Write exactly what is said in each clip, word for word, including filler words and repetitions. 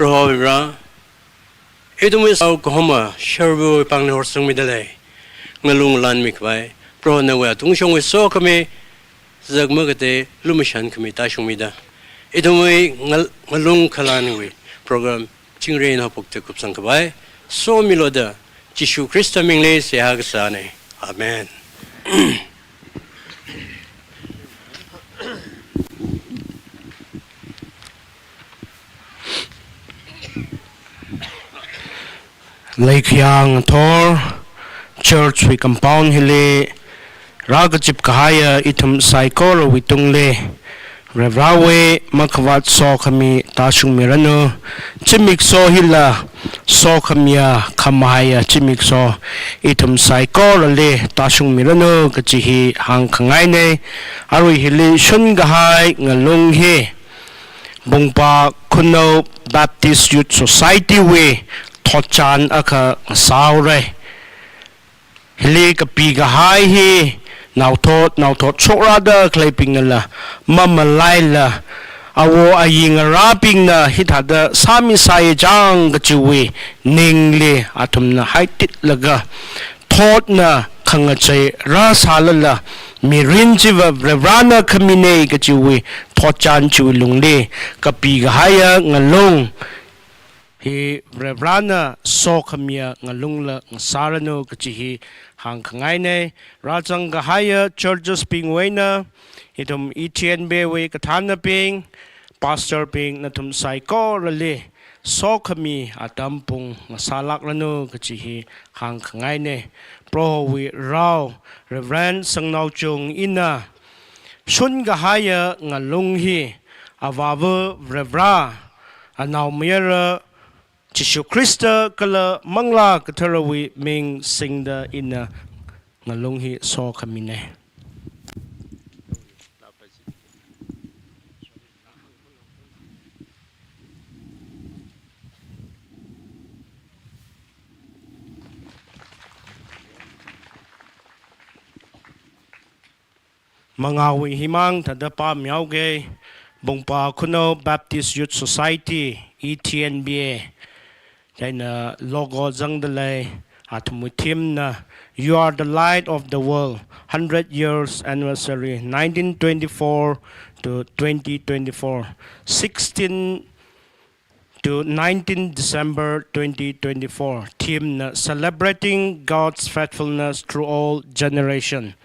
Proho Vare, ithumwui sāo kahoma sharvawui pāngli horsangmida lei. Ngalung lanmi khavai, Proho nawui atungshongwui sokhami, zakma katei lumashan khami tāshungmida, ithumwui ngal-, ngalung khalanwui program chingri eina haophokta kupsang khavai somilu da, Jishu Khrista mingli seihā kasāna. Amen. Leikhayang thor church wui compound hili rākazip kahaiya ithum saikorawui tungli Varivarāwui makhavāt sokhami tāshungmiranu. Zimiksho hila sokhamiya khamahaiya zimiksho ithum saikorali tāshungmiranu kachi hi hāngkhangaina. Arui hili shunkahai ngalung hi Bungpa Khunou Baptist Youth Society wui thotchan akha ngasāhaora. Hili kapikahai hi naothot naothot shokrāda khaleibingnala mamalaila, awo ayi ngarābingna hithāda sāmisai chang kachiwui ningli athumna haititlaga thotna khangachei rāsālala, mirin chiva Varivarāna khamina kachiwui thotchan chiwui lungli kapikahaiya ngalung hi Varivarāna sokhamiya ngalungla ngasāranu kachi hi hāngkhangaina. Rāzangkahaiya churches bingwui eina, ithum E T N B A wui kathānnabing, pastor bing nathum saikorali sokhami atam pung ngasālākranu kachi hi hāngkhangaina. Prohowui rao Reverend Sangnaochung ina shunkahaiya ngalung hi Avāva Varivarā, Anaomayara Jishu Khrista kala Manglā Katharawui ming singda ina ngalung hi sokhamina. Mangāwui himang thāda pāmihaoga, Bungpa Khunou Baptist Youth Society, E T N B A, chieina logo zangda lei, athumwui theme na, "You are the light of the world, hundred years anniversary, nineteen twenty-four to twenty twenty-four, sixteen to nineteen December twenty twenty-four, theme na Celebrating God's Faithfulness Through All Generation."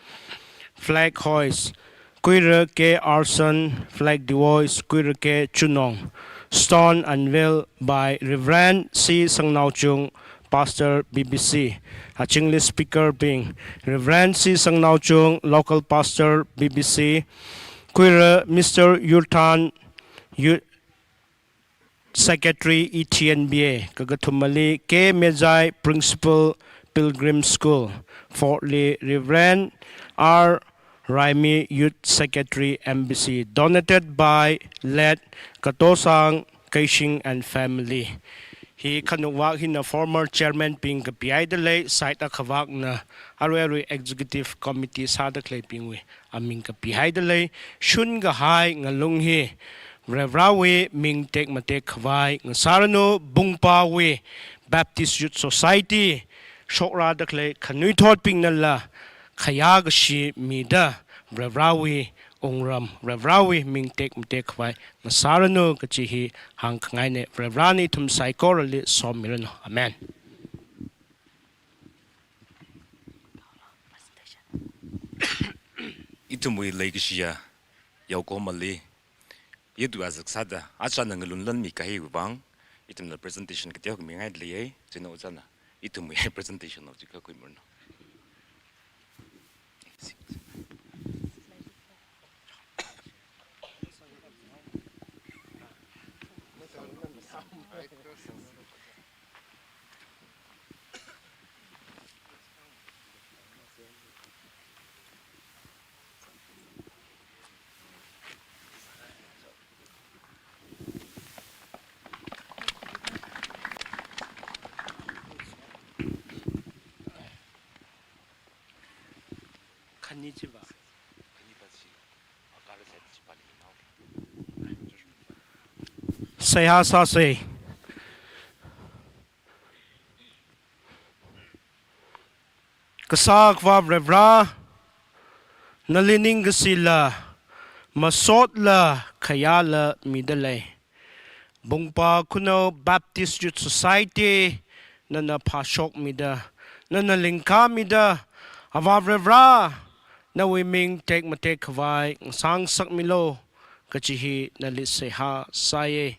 Flag hoist, Kuira K Arson, flag dehoist, Kuira K Chunong. Stone unveiled by Reverend C Sangnaochung, Pastor B B C. Achingli speaker bing, Reverend C Sangnaochung, local pastor B B C. Kuira Mister Yurthan, Yu-, Secretary E T N B A, kakathumali K Mejai, Principal, Pilgrim School. Fourthly, Reverend R Raimi, Youth Secretary, M B C. Donated by late Katosang Keishing and family. Hi khanukvak hina former chairman bing kapihaida lei, side akhavakna arui arui executive committee sāda khaleibingwui aming kapihaida lei. Shunkahai ngalung hi Varivarāwui ming tekmatek khavai ngasāranu. Bungpawui Baptist Youth Society shokrāda khalei khanuithotbingnala khayā kashi mida Varivarāwui wungram, Varivarāwui ming tekmatek khavai ngasāranu kachi hi hāngkhangaina. Varivarāna ithum saikorali somiranu. Amen. Ithumwui leikashiya yaokomali, yetui azak sāda achāna ngalun lanmi kahaiwui vang, ithumna presentation kateokha mingailei. Chieina ojāna ithumwui presentation na chikha khuimiranu. Khani chiva. Seihā sāsa. Kasā Akhava Varivara, nali ningkasila, masotla, khayāla midalei. Bungpa Khunou Baptist Youth Society, nana phāshokmida, nana lingkāmida, Akhava Varivara, nawui ming tekmatek khavai ngasāngasakmilu, kachi hi nali seihā sāya.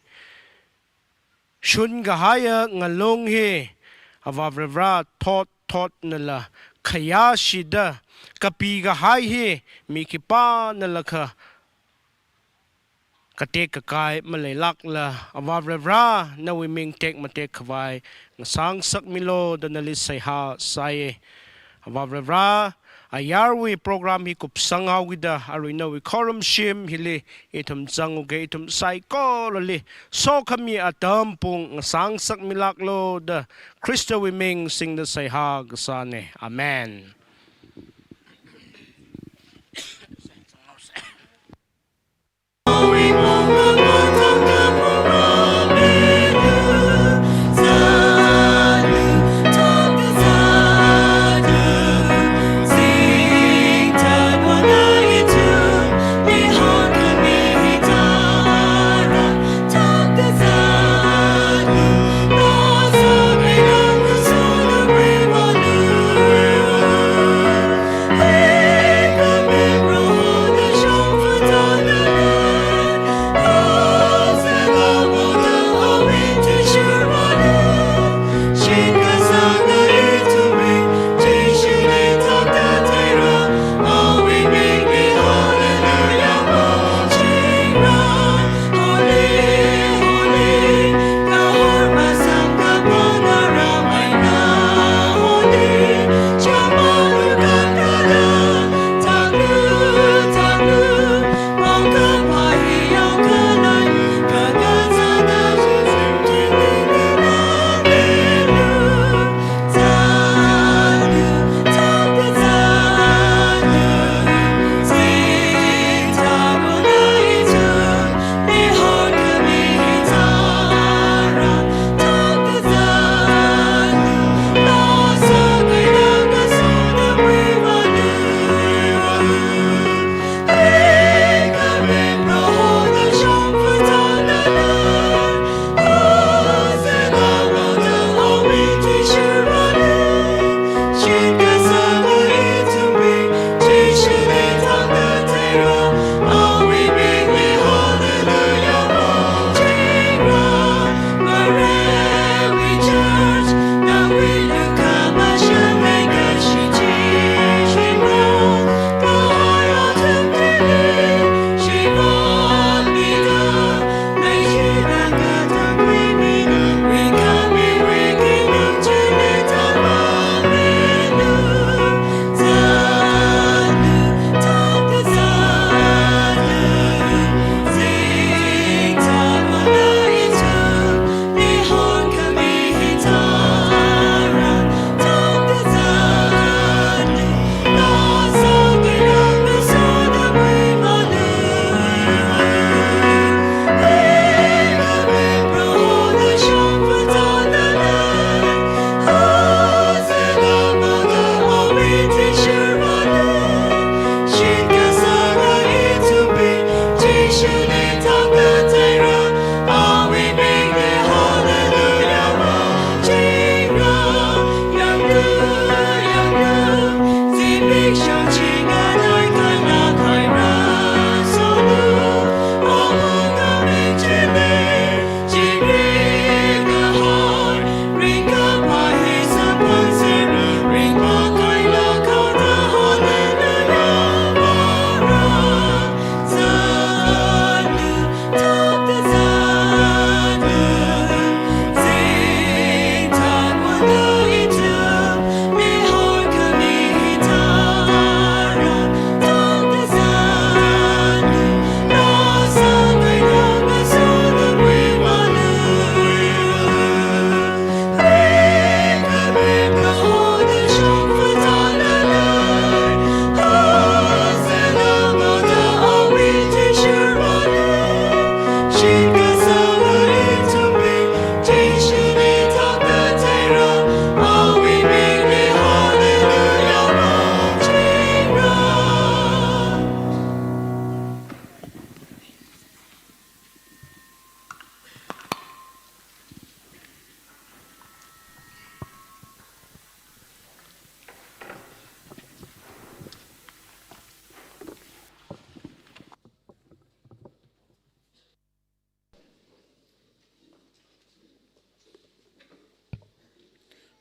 Shun kahaiya ngalung hi, Akhava Varivara, thot thotnala khayāshida, kapi kahai hi, mi khipānalakha katek kakai maleilākla, Akhava Varivara, nawui ming tekmatek khavai ngasāngasakmilu da nali seihā sāya. Akhava Varivara, ayarwui program hi kupsanghaokida, arui nawui khorumshim hili ithum zanguga, ithum saikorali sokhami atam pung ngasāngasakmilāklu da Khristawui ming singda seihā kasāna. Amen.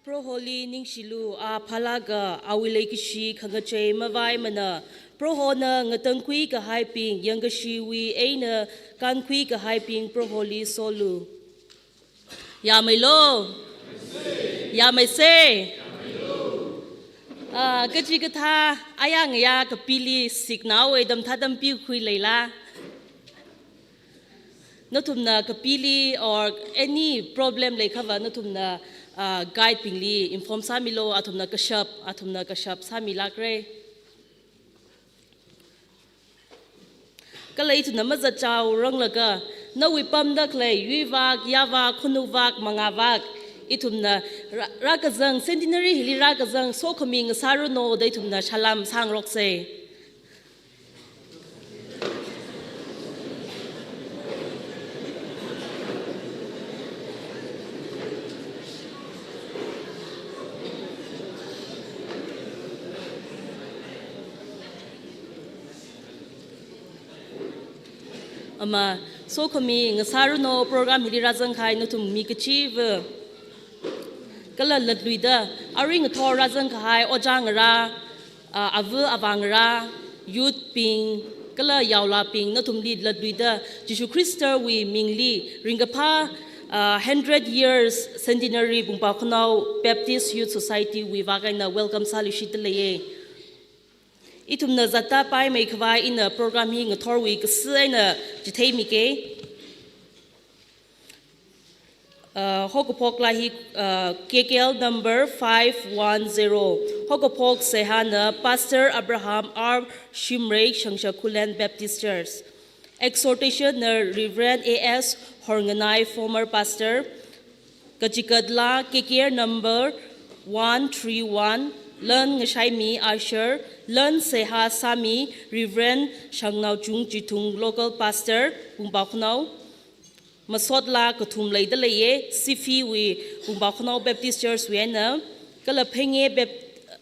Proholi ningshilu, a phālāka awui leikashi khangachei mavaimana. Prohona ngatangkhui kahaibing, yangkashiwui eina kankhui kahaibing Proholi solu. Yāmeilo? Yāmeise? Ah, kachikathā ayā ngayā kapili siknao edam thātam pikhui leila? Nathumna kapili or any problem leikhava nathumna, ah, guide bingli inform sāmilo, athumna kashap, athumna kashap sāmilākre. Kala ithumna mazatchaoranglaga, nawui pamda khalei yuivak, yāvak, khanuvak, mangāvak, ithumna rā-, rākazang, centenary hili rākazang, sokhami ngasāranu da ithumna salam sāngarokse. Ama, sokhami ngasāranu program hili rāzangkahai nathum mi kachiva̱. Kala latluida, arui ngathor rāzangkahai ojā ngarā, ah, ava̱ avā ngarā, youth bing, kala yaolabing, nathumli latluida, Jishu Khristawui mingli, ringkaphā, ah, hundred years centenary Pungpao Khanao Baptist Youth Society wui vak eina welcome sāluishitda leiye. Ithumna zatda paimeikhavai ina program hi ngathorwui kasā eina chitheimike. Uh, haokaphok laa hi, uh, K K L number five one zero. Haokaphok seihāna Pastor Abraham R Shimray, Shangshak Khullen Baptist Church. Exhortation na Reverend A S Hornganai, former pastor. Kachikat laa K K R number one three one, lan ngashaimi usher, lan seihā sāmi Reverend Shangnaochung Chithung, local pastor, Pungpao Khanao. Masot laa kathum leida leiye, Sifiwui Pungpao Khanao Baptist Church wui eina, kala Phenge Bap-,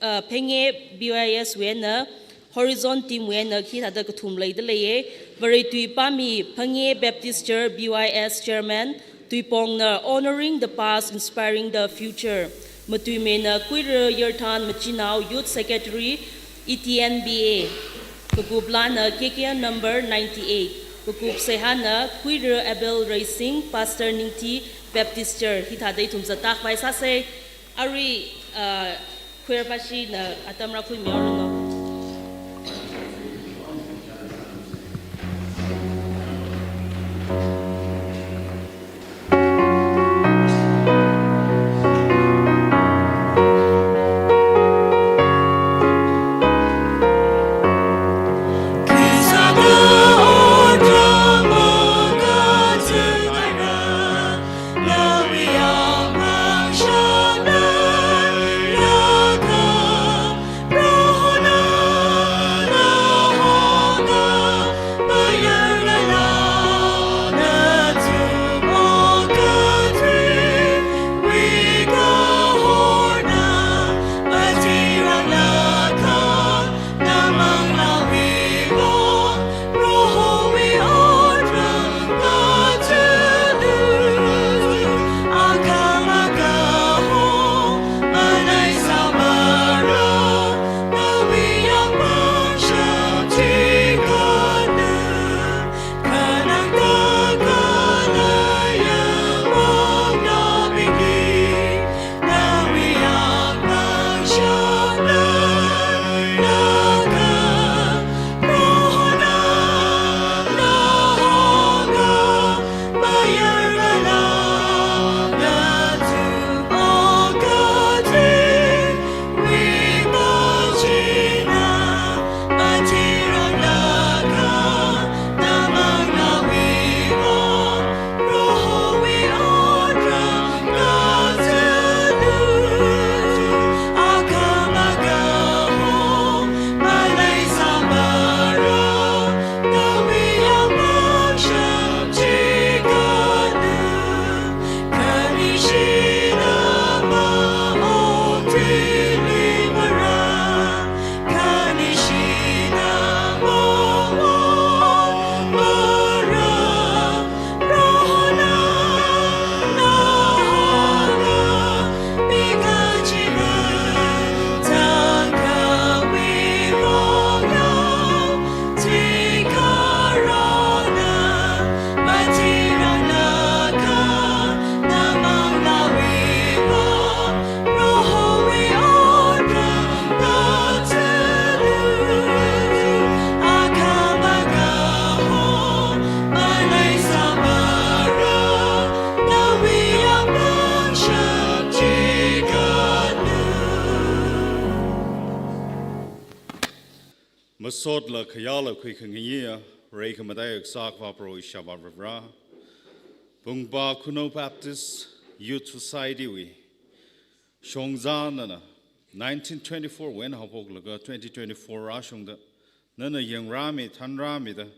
uh, Phenge B Y S wui eina, Horizon team wui eina hithāda kathum leida leiye, Varei tui pāmi Phenge Baptist Church B Y S Chairman, tuipongna Honoring the Past, Inspiring the Future. Matuimena Kuira Yarthan Machinao, Youth Secretary, E T N B A. Kakup laana K K R number ninety-eight. Kakup seihāna Kuira Abel Reising, Pastor Ningthi Baptist Church. Hithāda ithum zatda khavai sāse. Arui, uh, Choir pashina atam rākhuimihaoranu. Masotla khayāla khuikhangayiya, reikhamataiya Kasā Akhava Proho Ishāvā Varivarā. Pungpa Khunou Baptist Youth Society wui shongzā nana nineteen twenty-four wui eina haophoklaga twenty twenty-four rāshungda, nana yangrāmi, thanrāmida,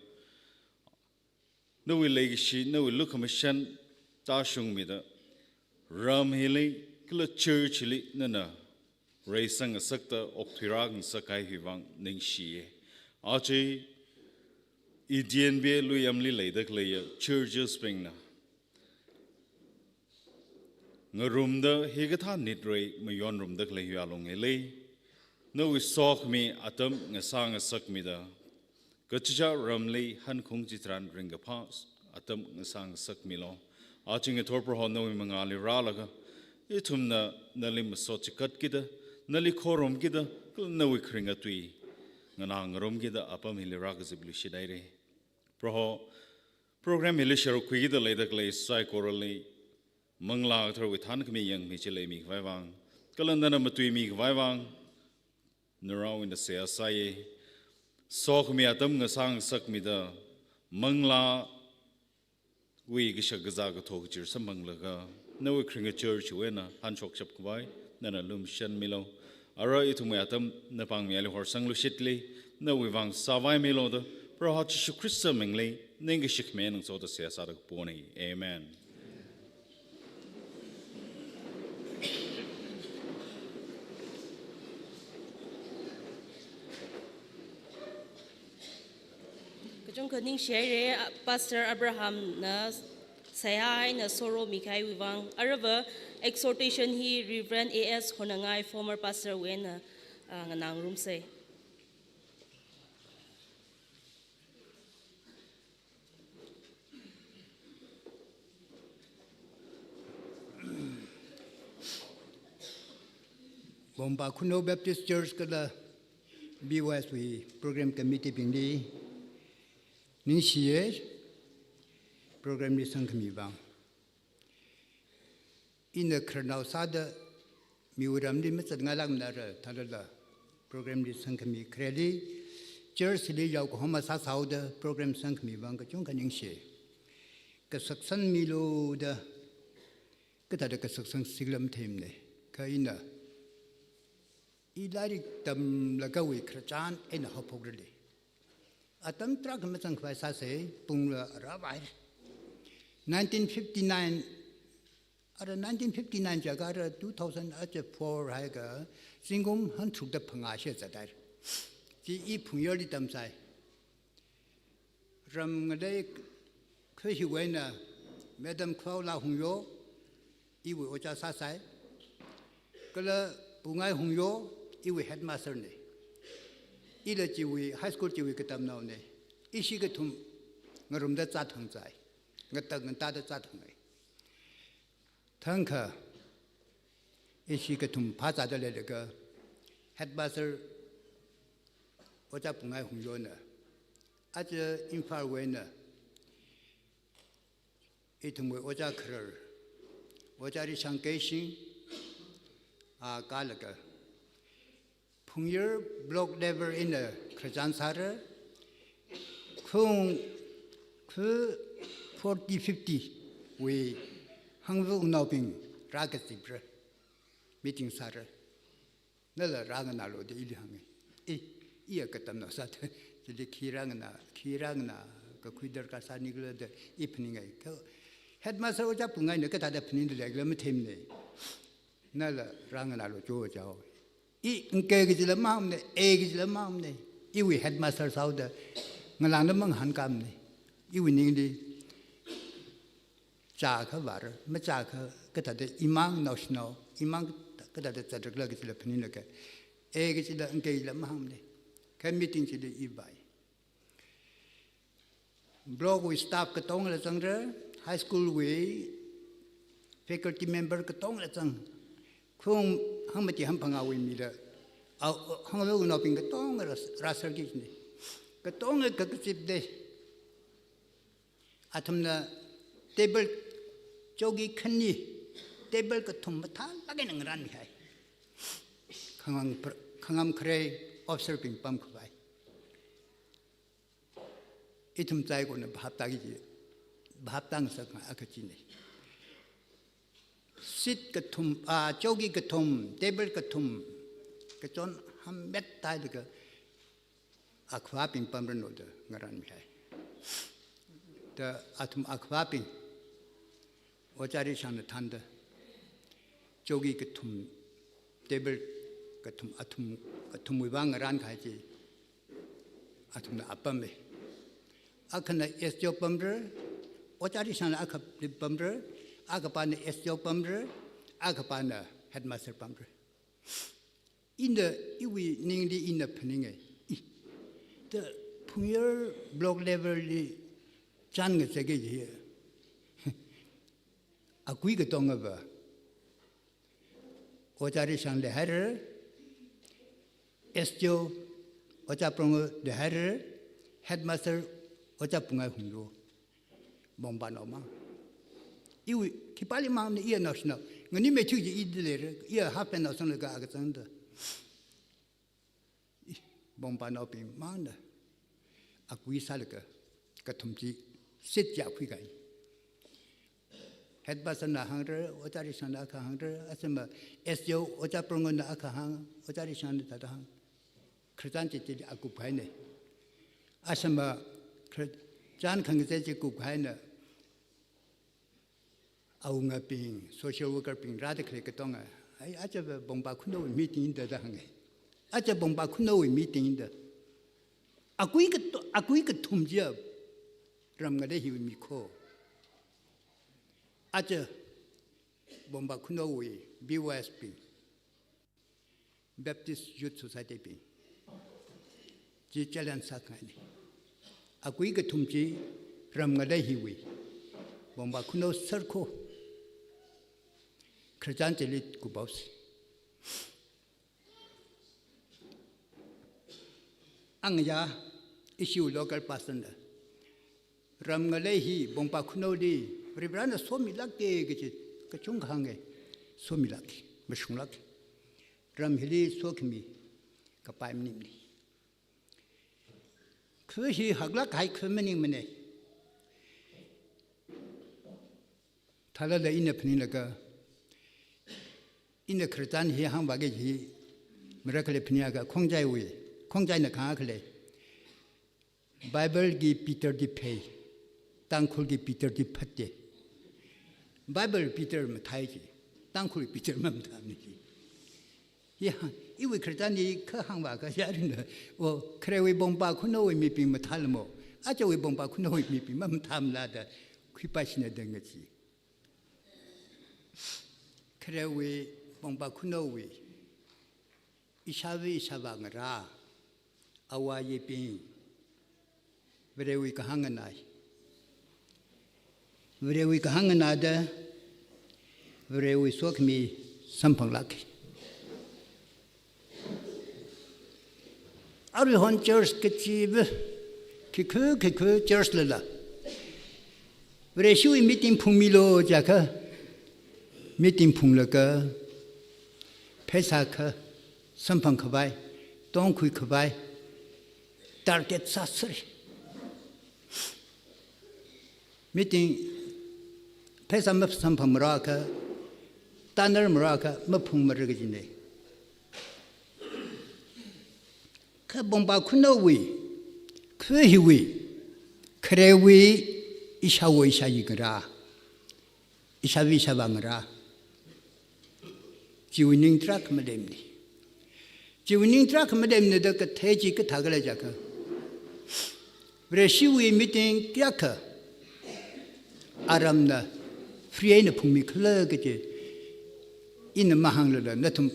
nawui leikashi, nawui lukhamashan tāshungmida, ram hili, kala church hili nana reisang ngasakta okthuirā ngasakhai hiwui vang ningshiya. Aja i D N B A Luiyamli leida khaleiya churches bingna ngarumda hikathā nitrei mayonrumda khalei hiwui alung hili, nawui sokhami atam ngasā ngasakmida, kachichā ramli hankhung chitharan ringkaphā atam ngasā ngasakmilu. Aja ngathor Proho nawui mangāli rālaga, ithumna nali masot chigatkida, nali khorumkida, kala nawui kharinga tui nganā ngarumkida apam hili rākazipluishit haira. Proho, program hili sharuk khuikida leida khalei saikorali Manglā Katharawui thankhami yangmi chi leimikhavai vang, kala nana matuimikhavai vang, narao eina seihā sāya. Sokhami atam ngasā ngasakmida, manglāwui kashak kazā kathok kachir samphanglaga, nawui kharinga church wui eina hanshokshap khavai nana lumashanmilu. Ara ithumwui atam napāngmili horsangluishitli, nawui vang sāvaimilu da, Proho Jishu Khrista mingli ningkashi khami eina ngasoda seihā sāda kapona. Amen. Kachungkha ningshi haira, Pastor Abrahamna seihā eina soromi kahaiwui vang. Aruiva exhortation hi Reverend A S Honangai, former pastor wui eina, ah, nganā ngarumsa. Bomba Khunou Baptist Church kala B Y S wui program committee bingli ningshiya, program li sangkhami vang. Ina khararnao sāda miwui ramli mazatngailākmana rā thālala, program li sangkhami khareli, church li yaokahoma sāsāhaoda program sangkhami vang kachungkha ningshi. Kasaksanmilu da, kathāda kasaksan siklam theimana. Kha ina, i lairik tamlagawui khararchan eina haophokrali, atam tarākha mazangkhavai sāsa, pungla rāvai. Nineteen fifty-nine, ara nineteen fifty-nine jiakha ara two thousand aja four haiakha, zingkum hangtharukda phangā shizathaira. Chi i Phungyarli tamsai. Ram ngalei khuihiwui eina Madam Khawla Hungyo, iwui ojā sāsai. Kala Pungai Hungyo, iwui headmaster na. Ila chiwui, high school chiwui katamnaona. Ishi kathum ngarumda zāthang zai. Ngatak ngatāda zāthangai. Thangkha, ishi kathum phāzāda leilaga, headmaster ojā Pungai Hungyona, aja Imphalwui eina ithumwui ojā kharar, ojā Rishang Keishing, a kālaga, Phungyar block level eina khararchan sāra, khung khu forty fifty wui hangva wungnaobing rākazipra, meeting sāra. Nala rānganālu da ili hānga. Eh, iya katamnao sāda, chili khi rānganā, khi rānganā, kakhui darkar sānikhala da i phaningai. Kha headmaster ojā Pungaina kathāda phaningda leikhala matheimana. Nala rānganālu jo jao. I ngakei kajila mahāngmana, ei kajila mahāngmana. Iwui headmaster sāhaoda ngalāngda mangahānkāmana. Iwui ningli chākha vāra, machākha kathāda imang naoshinao, imang kathāda zatrakhala kajila phaninglaga, ei kajila ngakei kajila mahāngmana. Kha meeting chili i vāi. Block wui staff katongla zangra, high school wui faculty member katongla zang. Khung hangmati hangphangāwui mila, a, hangva wungnaobing katonga rā, rāserki jina. Katonga kakazipda. Athumna table, chowki khani, table kathum mathālāk eina ngarānmihai. Khangam pr-, khangam kharei officer bing pamkhavai. Ithum saikora bhap tāki ji, bhap tāngasakngai akha china. Seat kathum, ah, chowki kathum, table kathum, kachon hammet tālaga, akhava bing pamranu da ngaranmihai. Da athum akhavabing, Ojā Rishangna thānda, chowki kathum, table kathum, athum, athumwui vang ngarankahai chi, athumna apam e. Akhana S D O pamra, Ojā Rishangna akhali pamra, akhapana S D O pamra, akhapana headmaster pamra. Ina iwui ningli ina phaninga. I, ta Phungyar block level li chān ngazeki ji. Akui katongava, Ojā Rishang leihaira, S D O Ojā Prongo leihaira, headmaster Ojā Pungai Hunglu. Bongpanaomang. Iwui, khipālimangna iya naoshinao. Ngani matric ji ida leira, iya half past nao sanglaga akha zangda. I, Bongpanaobingmangna akui sālaga, kathum chi seat chi akhuikahai. Headmaster na hāngra, Ojā Rishangna akha hāngra, asama S D O Ojā Prongona akha hāng, Ojā Rishangna thāda hāng. Khararchan chili akup kahaina. Asama khararchan khangazei chi kup kahaina. Awungabing, social worker bing rāda khalei katonga, ai, aja Bongpa Khunou meeting da da hānga. Aja Bongpa Khunou meeting da. Akui kato-, akui kathum jiya ram ngalei hiwui mi kho. Aja Bongpa Khunou B Y S bing, Baptist Youth Society bing chi challenge sākhangaina. Akui kathum chi ram ngalei hiwui Bongpa Khunou sārkho. Khararchan chili kuphaosa. Angaya, ishiwui local pastor na, ram ngalei hi Bongpa Khunouli Varivarana somilāka kaji kachungkha hānga. Somilāka, mashunglāka. Ram hili sokhami kapai maningmana. Kha hi haklākhai kha maningmana. Thālala ina phaninglaga, ina khararchan hi hāngvāki ji, mara khalei phaningakha Khongjaiwui, Khongjaina kahāng khalei. Bible ki Peter di phei, Tangkhul ki Peter di phate. Bible Peter mathāi ji, Tangkhul Peter mamathāmana ji. Ya, iwui khararchan hi kha hāngvākha yarina, o, kharewui Bongpa Khunou mibing mathālamo, ajawui Bongpa Khunou mibing mamathāmala da khuipaishina da ngaji. Kharewui Bongpa Khunou, ishāva ishāvā ngarā, āva āyibing, Varewui kahāng nganāi. Varewui kahāng nganāda, Varewui sokhami samphanglāka. Aruihon church kachiva, khikha khikha church lala, Vareshiwui meeting phungmilu jiakha, meeting phunglaga, pheisā kha, samphang khavai, tongkhui khavai, target sāsāra. Meeting pheisā masamphangmara akha, tanarmara akha maphungmara kajina. Kha Bongpa Khunouwui, kha hiwui, kharewui, ishāwo ishāyi ngarā, ishāva ishāvā ngarā, chiwui ning tarākha maleimana. Chiwui ning tarākha maleimana da kathei chi kathā khala jiakha, Vareshiwui meeting kayākha aramna free eina phungmikhala kaji ina mahānglala nathum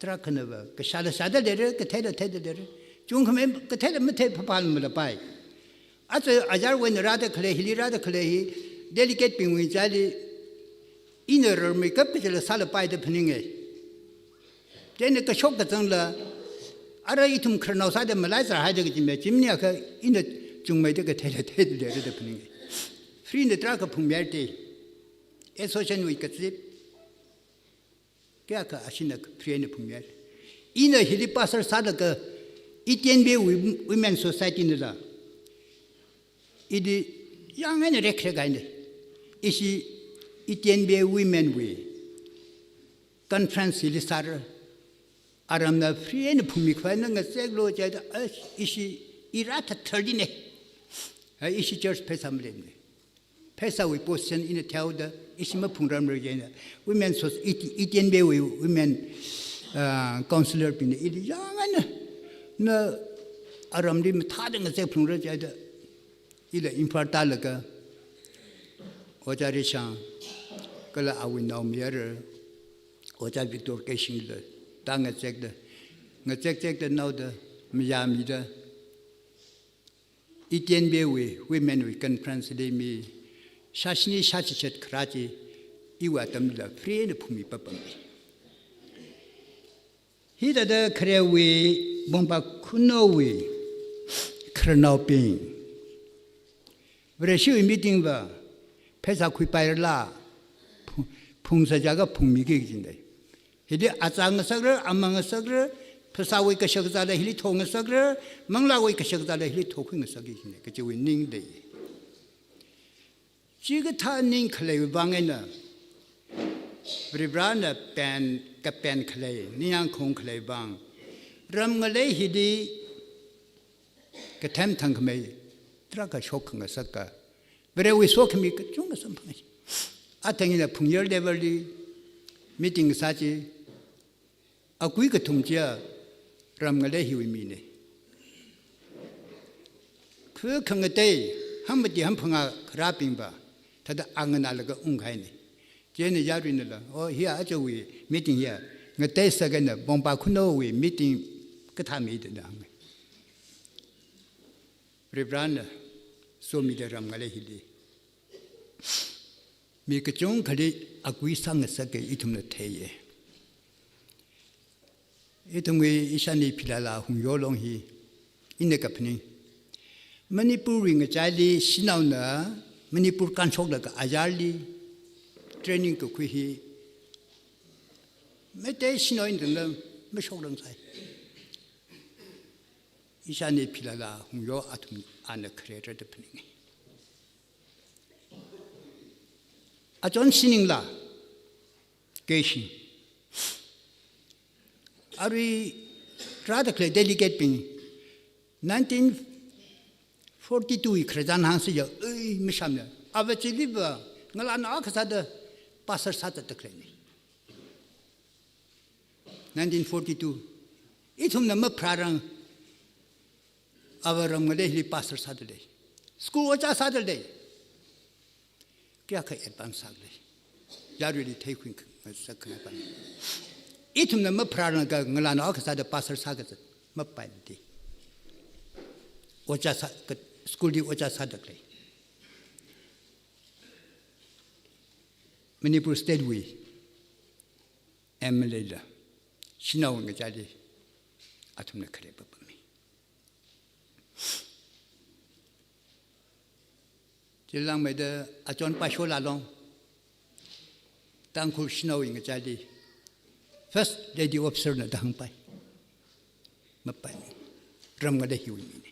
tarākhanava kashāla shāda leira, katheila theida leira. Chungkhamei katheila mathei phapāla malapai. Aja, ajarwui eina rāda khalei, hili rāda khalei hi, delegate bingwui chili, ina rarmeikap kachila sālapai da phaninga. Chieina kashok kazangla, ara ithum khararnao sāda malaisāhaida kajimei, chimniakha ina chungmeida katheila theida leira da phaninga. Free na tarākha phungmihaira te, association wui kazip, kayākha ashina free eina phungmihaira. Ina hili pastor sālaga, Iten Bey Wom-, Women Society nala, Ili yāng eina rekrek kahaina. Ishi Iten Bey women wui conference hili sāra. Aramna free eina phungmi khavai na ngazeklu jihaida, ai, ishi i rāthat tharli ne. Ai, ishi church pheisā maleimana. Pheisāwui position ina theoda, ishi maphungramra jihaina. Women Soc-, Iten Bey wui women, ah, councillor bingna ili yāng eina, na aramli mathāda ngazek phungra jihaida, ila Imphal tālaga, Ojā Rishang, kala awui naomayara, Ojā Victor Keishingla, tā ngazekda, ngazek zekda naoda, mayāmida, Iten Bey wui women wui conference li mi shāshini shāchishat kharā chi, iwui atamlila free eina phungmi papam. Hithāda kharewui Bongpa Khunou wui khararnaobing, Vareshiwui meeting va pheisā khuipairala, phu-, phungsa jiakha phungmiki kajina. Hili azā ngasakra, amang ngasakra, phasāwui kashakazāla hili thongasakra, manglāwui kashakazāla hili thokhui ngasakki kajina, kajiwui ning lei. Chikathā ning khaleiwui vang eina, Varivarana pen, kapen khalei, ningyāng khaung khalei vang, ram ngalei hili kathem thangkhamei tarākha shok khangasaka, Varewui sokhami kachungkha samphanga. Athang ina phungyar level li meeting sā chi, akui kathum chiya ram ngalei hiwui mina. Khu khangatei, hammati hamphangā kharābing va, thāda anganālaga ungkahaina. Chieina yaruinala, "Oh, hiya ajawui meeting hiya, ngatei sākana Bongpa Khunou wui meeting kathā mida," da hānga. Varivarana somida ram ngalei hili mi kachungkhali akui sāngasaka ithumna theiya. Ithumwui ishāni Philala Hungyo Long hi ina kaphaning. Manipurwui ngachaili shanaona Manipur kānshoklaga ayarli training kakhui hi Meitei shanao eina tangda mashokrang sai. Ishāni Philala Hungyo athum ana kharera da phaning. Achon Shiningla Keishing. Arui rāda khalei delegate bing nineteen forty-two wui khararchan hāngsa ya, ei, mashāmana. Ava chiliva ngalānao akha sāda pastor sāda khaleina. Nineteen forty-two. Ithumna mapharārang, ava ram ngalei hili pastor sāda lei. School ojā sāda lei. Kayākha advance sālei. Yaruili theikhui ngasak khangapai. Ithumna mapharāranglaga ngalānao akha sāda pastor sākazat mapaimati. Ojā sā, ka, school li ojā sāda khalei. Manipur State wui M L A la shanao ngachaili athumna khare papammi. Chilangmeida achon Paishola Long, Tangkhul shanaowui ngachaili First Lady Officer na da hāngpai. Mapai. Ram ngalei hiwui mina.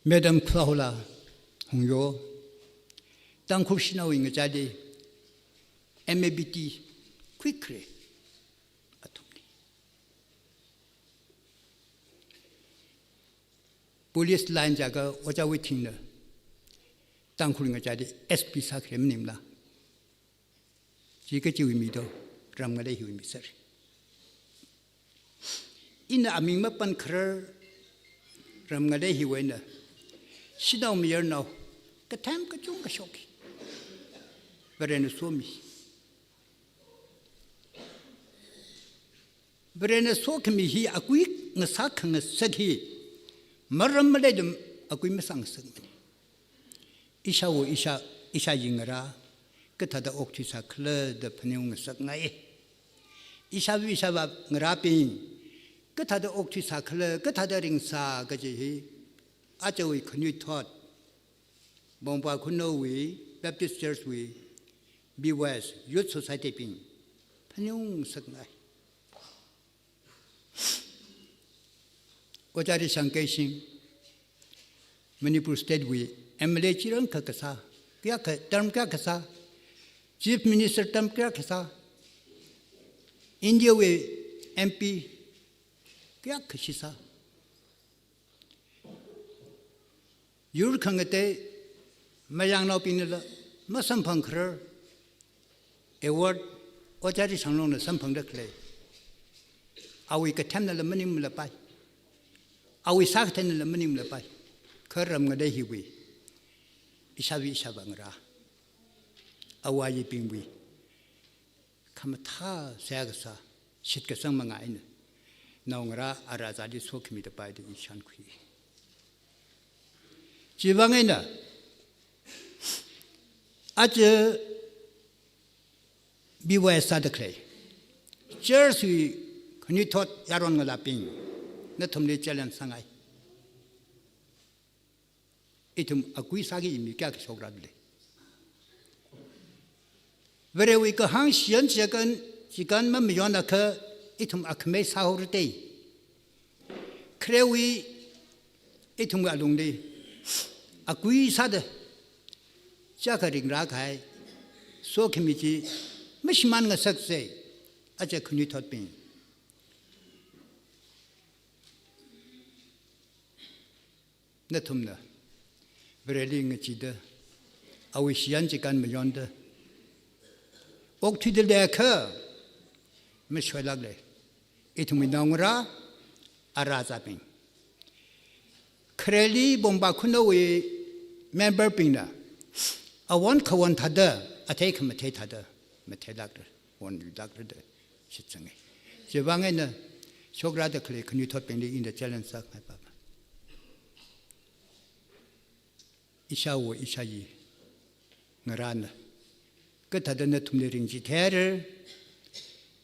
Madam Khulahola Hungyo, Tangkhul shanaowui ngachaili M A B T khuikhare athumli. Police line jiakha Ojā Withingna Tangkhul ngachaili S P sākhare maningla. Chi kachiwui mi do, ram ngalei hiwui mi sāra. Ina aming mapankharar ram ngalei hiwui eina shanao mayarnao kathem kachungkha shoki. Varena somi. Varena sokhami hi akui ngasā khangasak hi maram maleida akui masāngasakmana. Ishāwo ishā, ishāyi ngarā kathāda okthuisā khala da phaningung ngasakngai. Ishāva ishāvā ngarābing kathāda okthuisā khala, kathāda ringsā kaji hi ajawui khanuithot, Bongpa Khunou wui, Baptist Church wui, B Y S, Youth Society bing phaningung ngasakngai. Ojā Rishang Keishing, Manipur State wui M L A chirang kha kasā, kayākha term kayākha sā, Chief Minister term kayākha sā, India wui M P kayākha shi sā. Yur khangatei mayangnaobingnala masamphang kharar award Ojā Rishang Longna samphangda khalei. Awui kathemnala maningmalapai. Awui sākatheinala maningmalapai. Kha ram ngalei hiwui, ishāva ishāvā ngarā, āva āyibingwui khamathā seihā kasā, shitkasang manga eina naongarā ara zāli sokhamida paida i shānkhui. Chiwuivang eina aja B Y S sāda khalei church wui khanuithot yaron ngalābing, nathumli challenge sāngai. Ithum akui sāki mi kayākha shokra lei. Varewui kahāng shiyan chikan, chikan mamayonakha ithum akhamei sāhaora dei. Kharewui ithumwui alungli akui sāda chiyākha ringrā kahai sokhami chi mashimān ngasakse, aja khanuithotbing. Nathumna Vareli ngachida, awui shiyan chikan mayonda okthuida leiakha mashoilāk lei. Ithumwui naongarā ara zābing, khareli Bumba Khunou wui member bingna awon khawon thāda, athei khamathei thāda matheilākra, wonlākra da shitsanga. Chiwuivang eina shokrada khalei khanuithotbingli ina challenge sāngai papa. Ishāwo ishāyi ngarāna kathāda nathumli ringchitheira,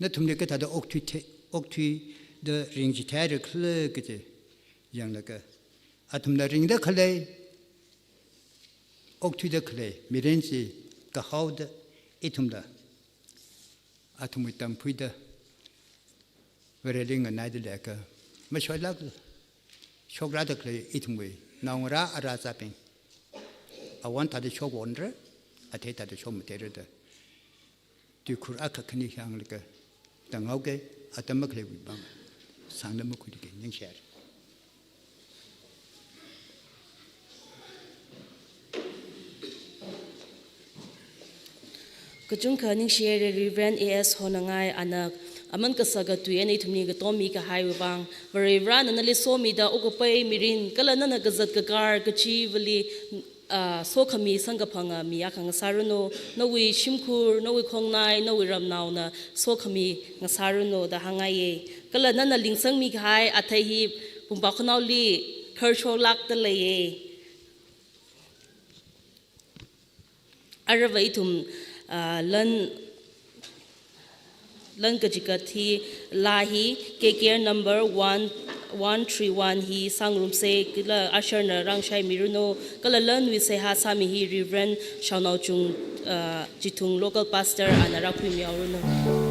nathumli kathāda okthui the-, okthuida ringchitheira khala kaji yanglaga, athumna ringda khalei, okthuida khalei mirin chi kahaoda ithumla athumwui tamkhuida Vareli nganaida leiakha mashoilākla, shokrada khalei ithumwui naongarā ara zābing awon thāda shokwonra, athei thāda shokmatheira da tuikhur akha khani hānglaga tānghaoke. Atam makhaleiwui vang sāngda makhuilāke. Ningshire. Kachungkha ningshire Reverend A S Honangai, ana aman kasaka tui eina ithumli katommi kahaiwui vang. Varivarāna nali somida okkapai mirin kala nana kazat kakar kachivali, ah, sokhami samkaphanga mi akha ngasāranu. Nawui shimkhur, nawui khongnai, nawui ramnaona sokhami ngasāranu da hāngngaiye. Kala nana lingsangmi kahai athei hi Bumba Khunouli kharsholākda leiye. Aruiva ithum, ah, lan, lan kachikat hi, laa hi, K K R number one, one three one hi sāngarumse, kala usher na rāngashaimiranu, kala lanwui seihā sāmi hi Reverend Shaonaochung, ah, Chithung local pastor ana rākhuimihaoranu.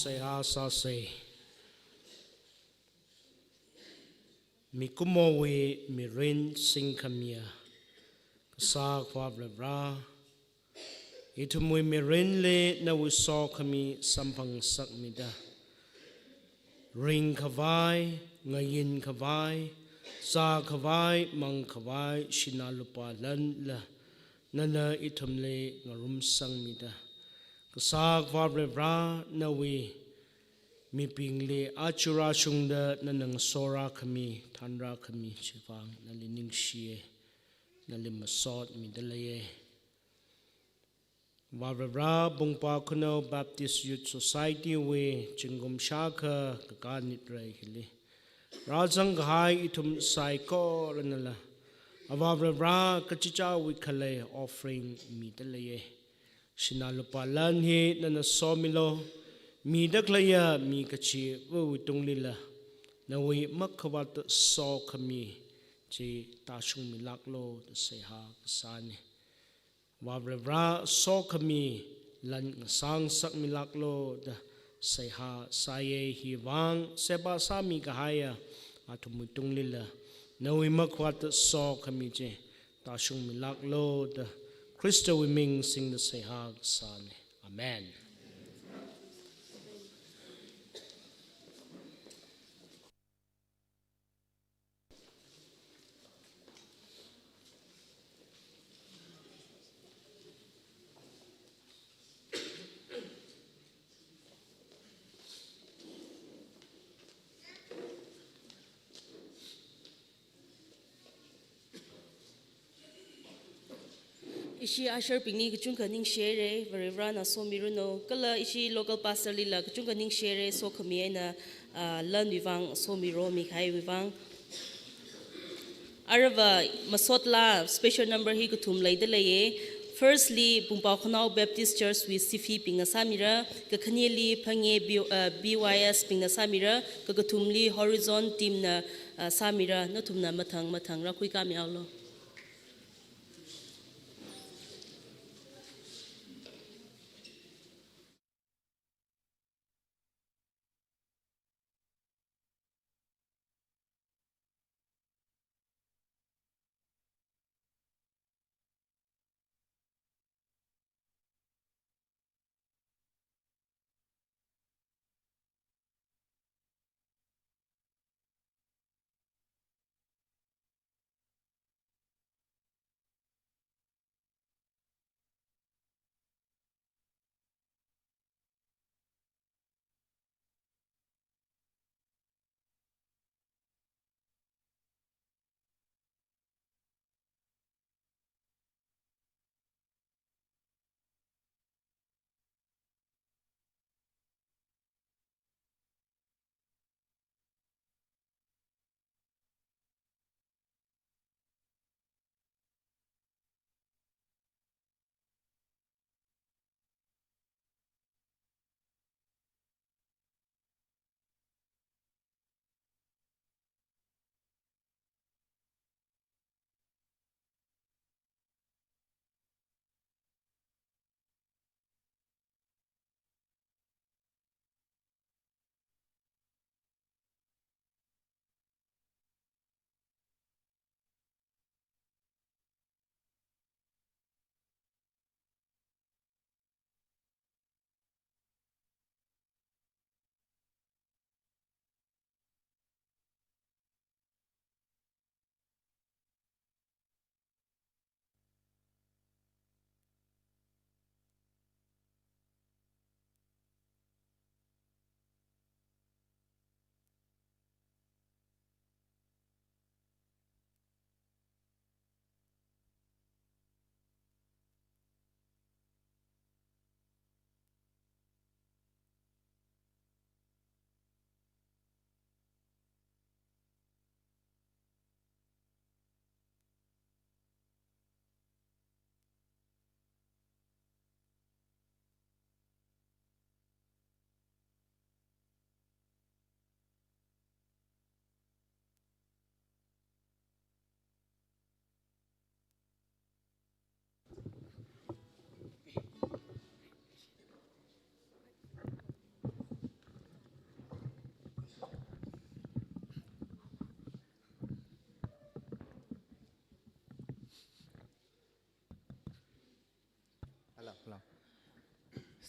Seihā sāsa. Mikumowui mirin singkhamiya Kasā Akhava Varivara, ithumwui mirinli nawui sokhami samphangsakmida, ringkhavai, ngayinkhavai, zākhavai, mangkhavai, sinā lupā lanla nana ithumli ngarumsangmida, Kasā Akhava Varivara, nawui mibingli aja rāshungda nana ngasorākhami, thanrākhami chivang nali ningshiya, nali masotmida leiya. Vā Varivara, Pungpā Khanao Baptist Youth Society wui zingkum shākha kakā nit rai hili rāzangkahai ithum saikoranala Avā Varivara kachichāwui khalei offering mida leiya. Sinā lupā lan hi nana somilu, mida khaleiya mi kachiva̱wui tunglila nawui makhavāta sokhami chi tāshungmilāklu da seihā kasāna. Vā Varivara, sokhami lan ngasāngasakmilāklu da seihā sāya. Hivang seba sāmikahaiya athumwui tunglila nawui makhavāta sokhami chi tāshungmilāklu da Khristawui ming singda seihā kasāna. Amen. Ishi usher bingli kachungkha ningshihaira, Varivarana somiranu. Kala ishi local pastor lila kachungkha ningshihaira, sokhami eina, ah, lanwui vang, somiromi kahaiwui vang. Aruiva masotla special number hi kathum leida leiya. Firstly, Pungpao Khanao Baptist Church wui Sifi bingna sāmira, kakhaneli Phangye B-, uh, B Y S bingna sāmira, kakathumli Horizon team na, uh, sāmira, nathumna mathang mathang rākhuikāmi haolu.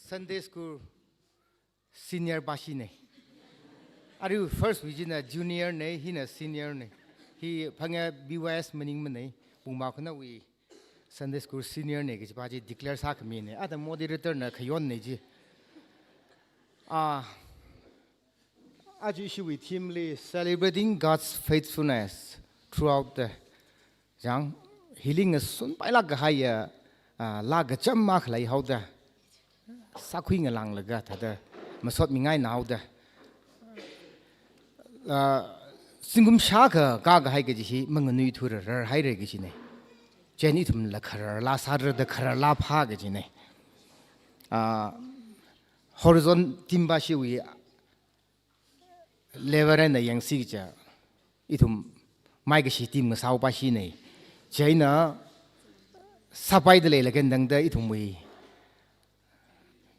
Sunday school senior pāshine. Arui first wui china junior ne, hina senior ne. Hi phangā B Y S maningmane, Pungma Khanawui Sunday school senior ne kaji pā chi declare sākhamine. Ada moderator na khayonne chi. Ah, aja ishiwui theme li Celebrating God's Faithfulness Throughout the Chang, healing a sunpailāk kahaiya, ah, laa kacham akha leihaoda, sākhui ngalānglaga thāda masotmingainaoda. Ah, zingkum shākha kakahai kaji hi manganuithura rarhaire kajine. Chieina ithumla khararla sāra da khararla phā kajine. Ah, Horizon team pāshiwui level eina yangsi kaja, ithum maikashi team ngasao pāshine. Chieina sāpaida leilakha tangda ithumwui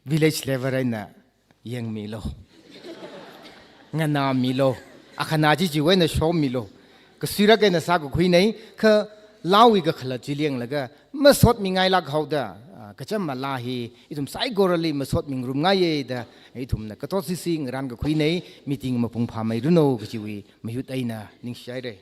village level eina yangmilu. Nganāmilu. Akhana chi chiwui eina shomilu. Kasuirak eina sākakhuine, kha laawui kakhalat chi yanglaga masotmingailāk haoda, ah, kacham laa hi ithum saikorali masotmingarumngaiye da ithumna katot sisi ngarānkakhuine, meeting mapung phāmeiranu kajiwui mahut eina ningshihaire.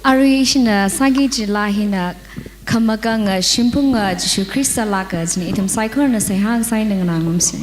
Arui ishina sāki kaji laa hina Khamakanga Shimphunga Jishu Khrista Laka kajina, ithum saikorana seihā kasā eina nganā ngarumsa.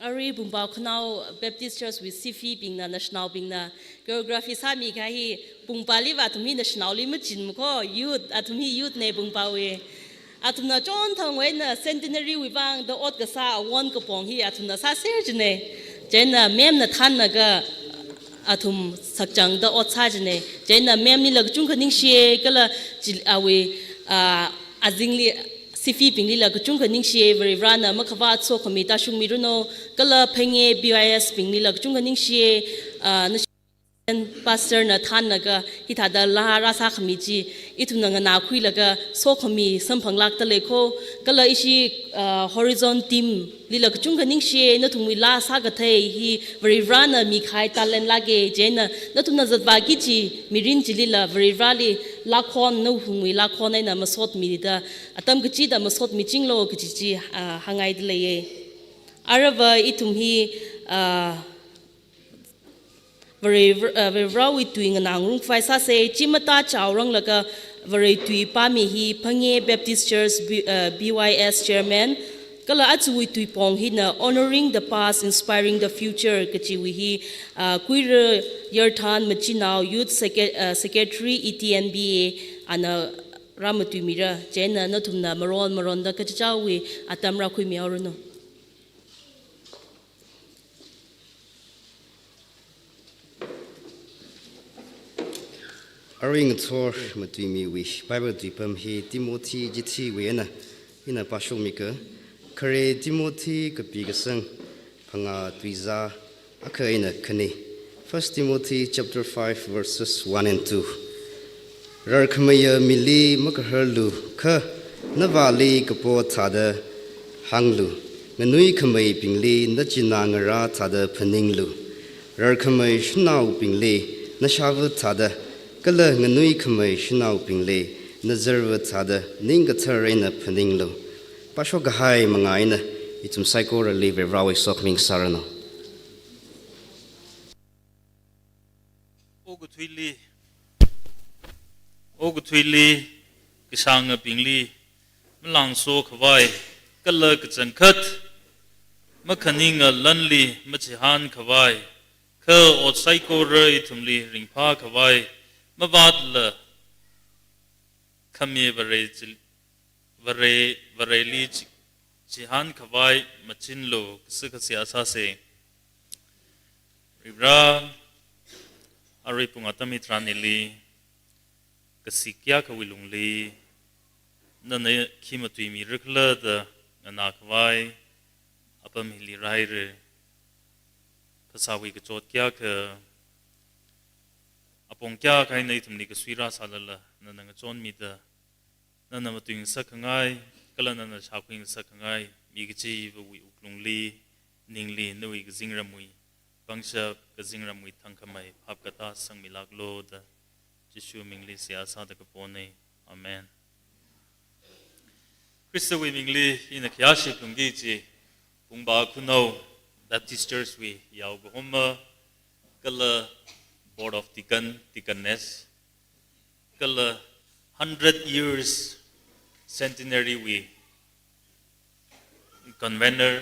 Arui Pungpao Khanao Baptist Church wui C F bingna, nashinaobingna choreography sāmikahai hi, Pungpaoliva athum hi nashinaoli machinmako, youth, athum hi youth na Pungpaowui. Athumna chonthangwui eina centenary wui vang da ot kasā awon kapong hi athumna sāser jina. Chieina ma'am na thānlaga athum sakchangda ot sā jina. Chieina ma'am lila kachungkha ningshiya, kala chil-, awui, ah, azingli C F binglila kachungkha ningshiya, Varivarana makhavāt sokhami tāshungmiranu, kala Phenge B Y S binglila kachungkha ningshiya, ah, nashi-, pastor na thānlaga hithāda laa rāsākhami chi ithumna nganākhuilaga sokhami samphanglākda leiko, kala ishi, ah, Horizon team lila kachungkha ningshiya, nathumwui laa sākathei hi Varivarana mikahai talent lāka, chieina nathumna zatvāki kaji mirin chilila Varivarali lākhon, nathumwui lākhon eina masotmida, atam kachida masotmichinglu kaji chi, ah, hāngngaida leiya. Aruiva ithum hi, ah, Vare-, Var-, uh, Varivarawui tui nganā ngarumkhavai sāsa, chi matachaoranglaga Varewui tui pāmi hi Phenge Baptist Church B-, uh, B Y S Chairman, Kala ajawui tuipong hina Honoring the Past, Inspiring the Future kajiwui hi, ah, Kuira Yarthan Machinao Youth Secre-, ah, Secretary E T N B A ana rāmatuimira, chieina nathumna maron maronda kachichāwui atam rākhuimihaoranu. Arui ngathor matuimiwui Bible tuipam hi Timothy chithiwui eina ina pāshokmiga, khare Timothy kapi kasang phangā tuizā akha eina khani. First Timothy chapter five verses one and two. Rarkhameiya mili makaharlu kha, navāli kapo thāda hānglu, nganuikhameibingli nachinā ngarā thāda phaninglu. Rarkhamei shanaobingli nashāva thāda, kala nganuikhamei shanaobingli nazarva thāda ningkathar eina phaninglu. Pāshok kahai manga eina ithum saikorali Varivarāwui sokhami sāranu. Okathuili, okathuili kashāngabingli malangso khavai, kala kachangkhat makhaninga lanli machihān khavai, kha ot saikora ithumli ringphā khavai, mavātla khami Vare chil-, Vare, Vareli chi-, chihān khavai machinlu, kashi kashi seihā sāsa. Varivarā, arui pung atam hitharan hili, kasik kayākhawui lungli, nana khi matuimira khala da nganā khavai apam hili rāhaira. Phasāwui kachot kayākha, apong kayākha eina ithumli kasui rāsālala, nana ngachonmida, nana matuingasak khangai, kala nana shākhuingasak khangai, mi kachivawui wuklungli, ningli, nawui kazingramwui pangshap, kazingramwui thangkhamei phap katā sangmilāklu da, Jishu mingli seihā sāda kapona. Amen. Khristawui mingli ina khayāshi phalungki kaji, Pungba Khunao Baptist Church wui yaokahoma, kala Board of Deacon, Deaconess, kala hundred years centenary wui convener,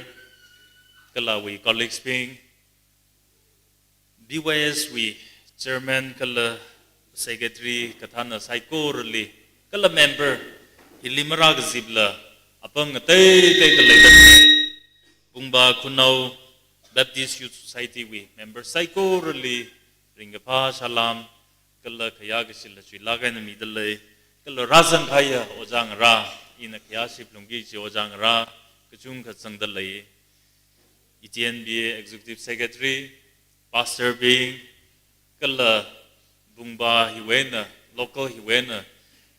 kala awui colleagues bing, B Y S wui chairman kala secretary kathāna saikorali, kala member hili marākazipla apam ngateiteida leida, Pungba Khunao Baptist Youth Society wui member saikorali ringkaphā salām, kala khayākashila chuilāk eina midalei, kala rāzangkahaiya ojā ngarā, ina khayāshi phalungki kaji ojā ngarā kachungkha zangdalei, E T N B A Executive Secretary, Pastor bing, kala Pungba hiwui eina, local hiwui eina,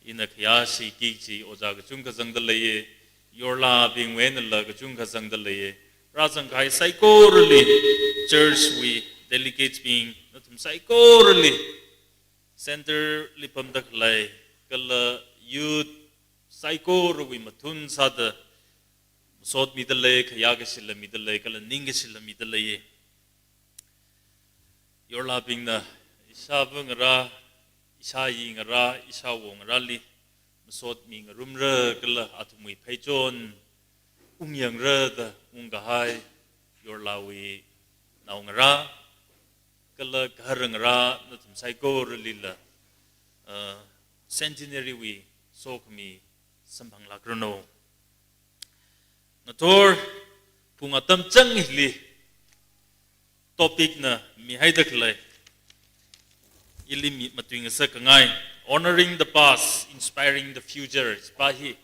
ina khayāshiki kaji ojā kachungkha zangdalei, yorlābingwui einala kachungkha zangdalei. Rāzangkahai saikorali, church wui delegates bing, nathum saikorali, center li pamda khalei, kala youth saikorawui mathun sāda, masot midalei, khayākashila midalei, kala ningkashila midalei. Yorlābingna ishāva ngarā, ishāyi ngarā, ishāwo ngarāli masot mingarumra, kala athumwui pheichon ungyangra da ungkahai yorlāwui naongarā, kala gahara ngarā nathum saikoralila, uh, centenary wui sokhami samphanglākranu. Ngathor pung atam chang hili topic na mihaida khalei, ili mi matuingasak khangai, Honoring the Past, Inspiring the Future, kajipa hi,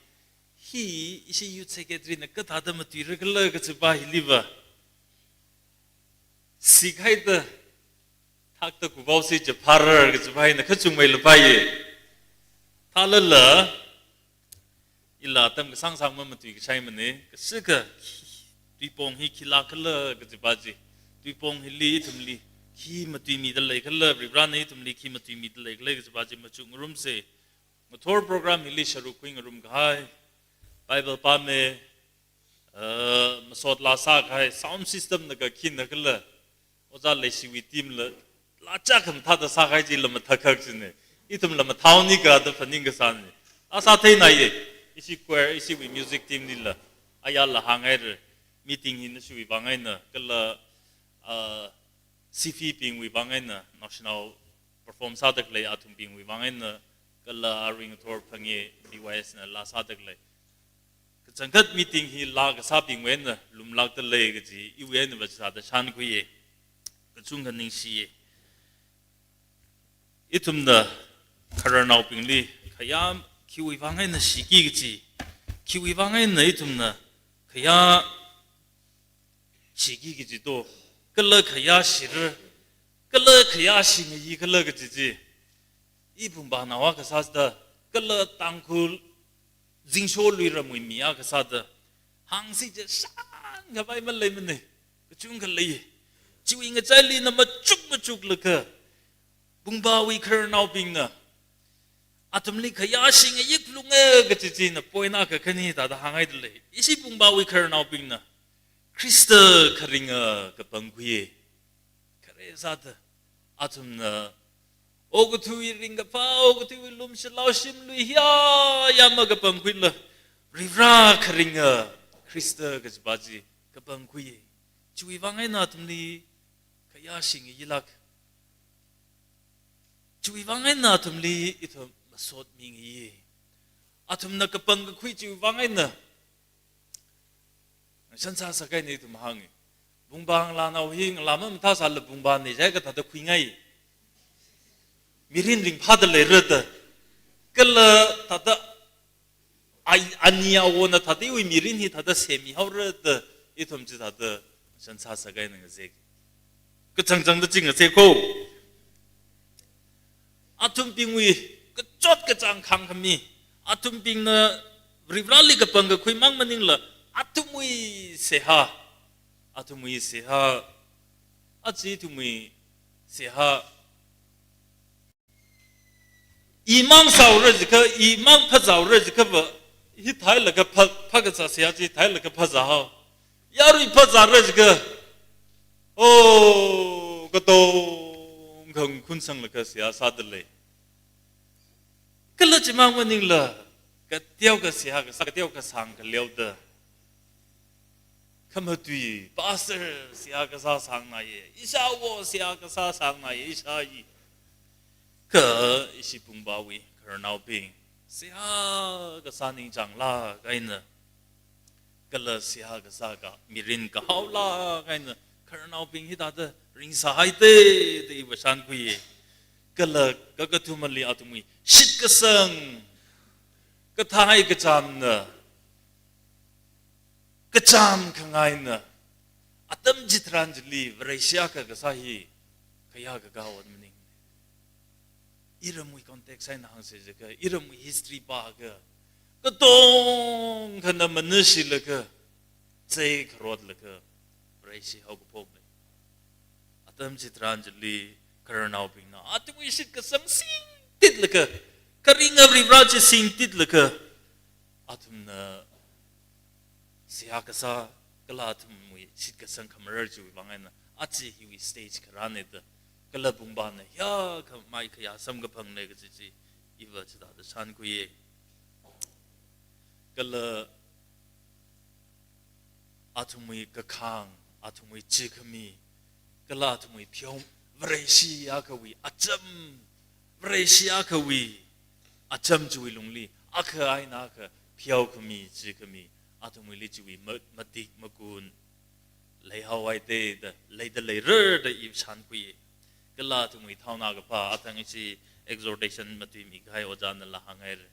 hi ishi youth secretary na kathāda matuira khala kajipa hiliva, sikhaida thakta kuvaosi chapharar kajipa hina kachungmei lapai. Thālala, ila atam kasāngsāng mamatui kashaimana, kasika tuipong hi khilāk khala kajipa chi, tuipong hili ithumli khi matuimidalei khala, Varivarana ithumli khi matuimidalei khala kajipa chi machukngarumsa. Ngathor program hili sharuk khuingarum kahai, Bible pāmei, uh, masot laa sākahai, sound system na kakhina khala, Ojā Leishiwui team la, laa chākham thāda sākahai chila mathākhak china. Ithumla mathāhaoni kada phaning kasāna. Asā theinaiya, ishi choir, ishiwui music team lila. ayala hānghaira, meeting hi nashiwui vang eina, kala, ah, C F I bingwui vang eina, naoshinao perform sāda khalei athumbingwui vang eina, kala aring athor phangā B Y S na laa sāda khalei. Kachangkhat meeting hi laa kasābingwui eina lumlākda lei kaji, iwui eina va chithāda shānkhuiya. Kachungkha ningshiya. Ithumna khararnaobingli khayā khiwui vang eina shiki kaji, khiwui vang eina ithumna khayā shiki kaji to, kala khayā shira, kala khayā shingayi kala kaji chi, i Pungpanaowa kasā sāda, kala Tangkhul zingsho luiramwui mi akha sāda, hāngsi chi shānkhavai maleimana, kachungkha lei. Chiwui ngachaili na machuk machuklaga, Pungpawui khararnaobingna athumli khayā shingayi phalunga kaji china point akha khani thāda hānghaida lei. Ishi Pungpawui khararnaobingna Khrista kharinga kapangkhuiya. Khare sāda, athumna okathuiwui ringkaphā, okathuiwui lumshilao shimlui hiya yama kapangkhuila, Varivara kharinga Khrista kajipa chi kapangkhuiya. Chiwui vang eina athumli khayā shingayilāk. Chiwui vang eina athumli ithum masot mingayi. Athumna kapangkakhui chiwui vang eina shansa sākahaina ithum hānga. Pungpa ngalānao hi ngalā mamathāsāla Pungpana jiakha thāda khuingai. Mirin ringphāda leira da. Kala thāda ai, ani awona thāda iwui mirin hi thāda semihaora da, ithum chithāda shansa sākahaina ngazek. Kachangchangda chi ngazek ko. Athumbingwui kachot kachāng khāngkhami, athumbingna Varivarali kapangkakhui mang maningla, athumwui seihā, athumwui seihā, aja ithumwui seihā, imang sāhaora jiakha, imang phāzāhaora jiakha va, hithālaga phā, phākazā seihā chi hithālaga phāzāhao. Yarui phāzāra jiakha, oh, katongkha khunsanglaga seihā sāda lei. Kala chimang maningla, kateokha seihā kasā, kateokha sāngkhaleoda, khamatui, pastor seihā kasā sāngnaiya, ishāwo seihā kasā sāngnaiya, ishāyi. Kha ishi Pungpawui khararnaobing, seihā kasā ningchānglāk eina, kala seihā kasā ka, mirin kahaolāk eina, khararnaobing hithāda ringsāhaida da iva shānkhuiya. Kala kakathumali athumwui shitkasang, kathai kachamna, kacham khangaina, atam chitharan chili Vareshi akha kasā hi khayā kakā ot maning. Iramwui context eina hāngsa jiakha, iramwui history pāakha, katongkhana manashilaga, chei kharotlaga, Vareshi haokaphok lei. Atam chitharan chili khararnaobingna athumwui shitkasang singtitlaga, kharinga Varivara chi singtitlaga, athumna seihā kasā kala athumwui shitkasang khamarar chiwui vang eina aja hiwui stage kharāna da, kala Pungpana hiyākha mai khayā samkaphangna kaji chi iva chithāda shānkhuiya. Kala athumwui kakhang, athumwui chikhami, kala athumwui pheo, Vareshi akhawui acham, Vareshi akhawui acham chiwui lungli, akha eina akha pheokhami, chikhami, athumwuili chiwui ma-, matik makun leihaohaida da, leida leira da iva shānkhui. Kala athumwui thaona kaphā, athang ishi exhortation matuimi kahai ojānala hānghaira.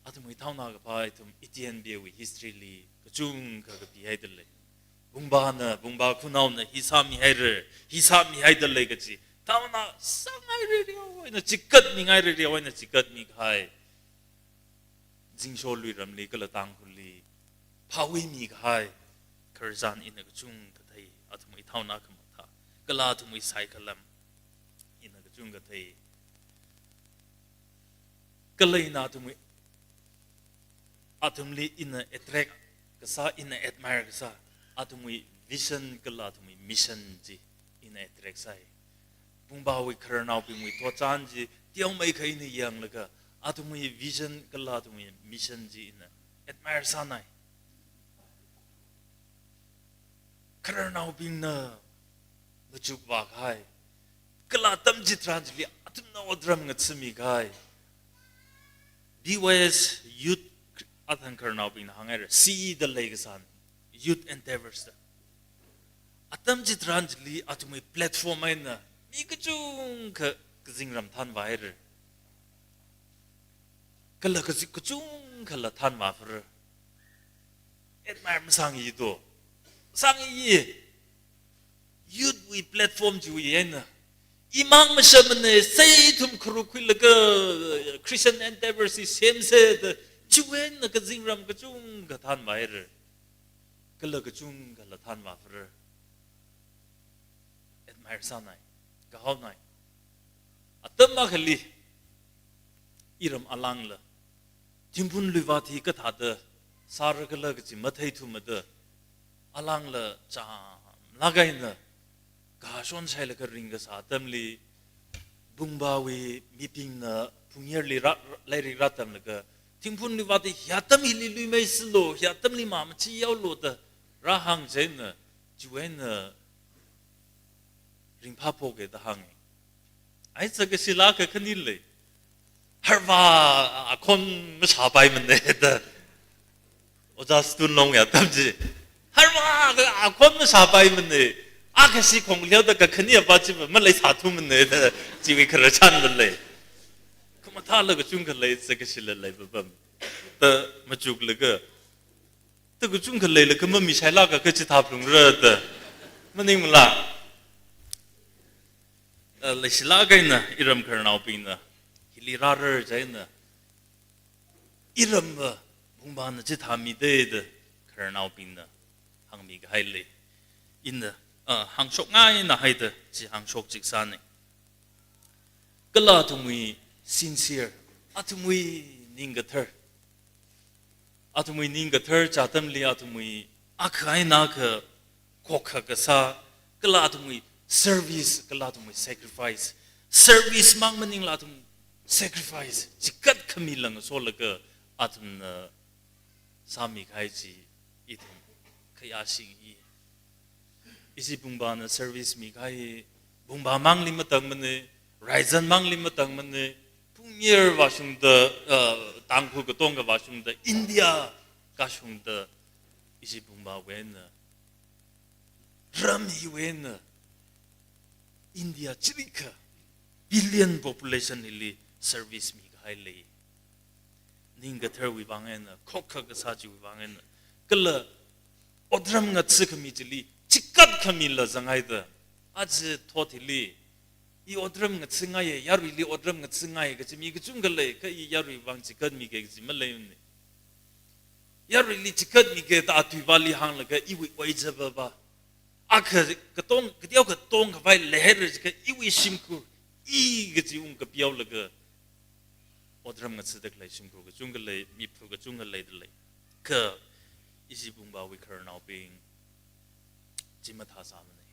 Athumwui thaona kaphā ithum Etienne Beau wui history li kachungkha kapihaida lei. Pungpana, Pungpa khunaona hi sāmihaira, hi sāmihaida lei kaji thaona sāngaiririao eina chikatmingaiririao eina chikatmi kahai, zingsho luiramli kala Tangkhulli phāwuimi kahai khararchan ina kachungkha thei, athumwui thaona khamathā, kala athumwui saikhalam ina kachungkha thei. Kala ina athumwui, athumli ina attract kasā, ina admire kasā, athumwui vision kala athumwui mission chi ina attract sāi. Pungpawui khararnaobingwui thotchan chi teomeikha ina yanglaga, athumwui vision kala athumwui mission chi ina Admire sānai. Khararnaobingna machukvākahai. Kala atam chitharan chili athumna otram ngathamikahai. B Y S Youth, athang khararnaobingna hānghaira, C E da leikasāna, Youth Endeavors da. Atam chitharan chili athumwui platform eina mi kachungkha kazingram thanvāhaira. Kala kazi-, kachungkhala thanvāphara. Admire masāngayi to. Sāngayi. Youth wui platform chiwui eina. Imang mashamana, sei ithum kharuk khuilaga Christian Endeavors hi semsa da, chiwui eina kazingram kachungkha thanvāhaira. Kala kachungkhala thanvāphara. Admire sānai, kahaonai. Atam akhali, iram alangla, Thingphun Luivāt hi kathāda sārakhala kaji matheithumada, alangla chāmlāk eina, kashon shailaga ringkasā atamli, Bungpawui mibingna phungyarli rā, lairik rātamlaga, Thingphun Luivāt hi hi atam hili luimeisālu, hi atamli mamachiyaolu da rāhāng chieina, chiwui eina ringphāphoka da hānga. Ai, zakashila kakhane lei. Harvā akhon masāpaimana da. Ojā Stun Longya atam chi. Harvā akhon masāpaimana. Akhashi khongleoda kakhane apa chiva maleisāthumana da. Chiwui khararchanla lei. Khamathāla kachungkha lei, zakashila lei papam. Da machuklaga. Da kachungkha leilaga mamishailāka kachi thāphalungra da. Maningmala. Eh, leishilāk eina iram khararnaobingna hili rārar chieina, iramva Bungpana chithāmida da khararnaobingna hāngmikahai lei. Ina, ah, hāngshokngaina haida chi hāngshok chik sāna. Kala athumwui sincere, athumwui ningkathar. Athumwui ningkathar chi atamli athumwui akha eina akha khokkha kasā, kala athumwui service, kala athumwui sacrifice. Service mang maningla athum sacrifice chikatkhami lāngsolaga athumna sāmikahai chi ithum khayāshingayi. Ishi Bungpana service mikahai, Bungpa mangli matangmana, Raizan mangli matangmana, phungyar vāshungda, uh, Tangkhul katonga vāshungda, India kashungda, ishi Bungpawui eina, ram hiwui eina, India chirikha billion population hili service mikahai lei. Ningkatharwui vang eina, khokkha kasā chiwui vang eina, kala otram ngathakhami chili chikatkhami la zanghaida. Aja thot hili, i otram ngathangaiya, yaruili otram ngathangaiya kachi mi kachungkha lei, kha i yarui vang chikatmika kachi maleimana. Yaruili chikatmika da atuivali hānglaga iwui oizaba ba. Akha katong, kateokha tongkhavai leihaira jiakha iwui shimkhur, i kachi ung kapiaolaga otram ngathada khalei shimkhur kachungkha lei, miphu kachungkha leida lei. Kha ishi Bungpawui khararnaobing chi mathāsāmana.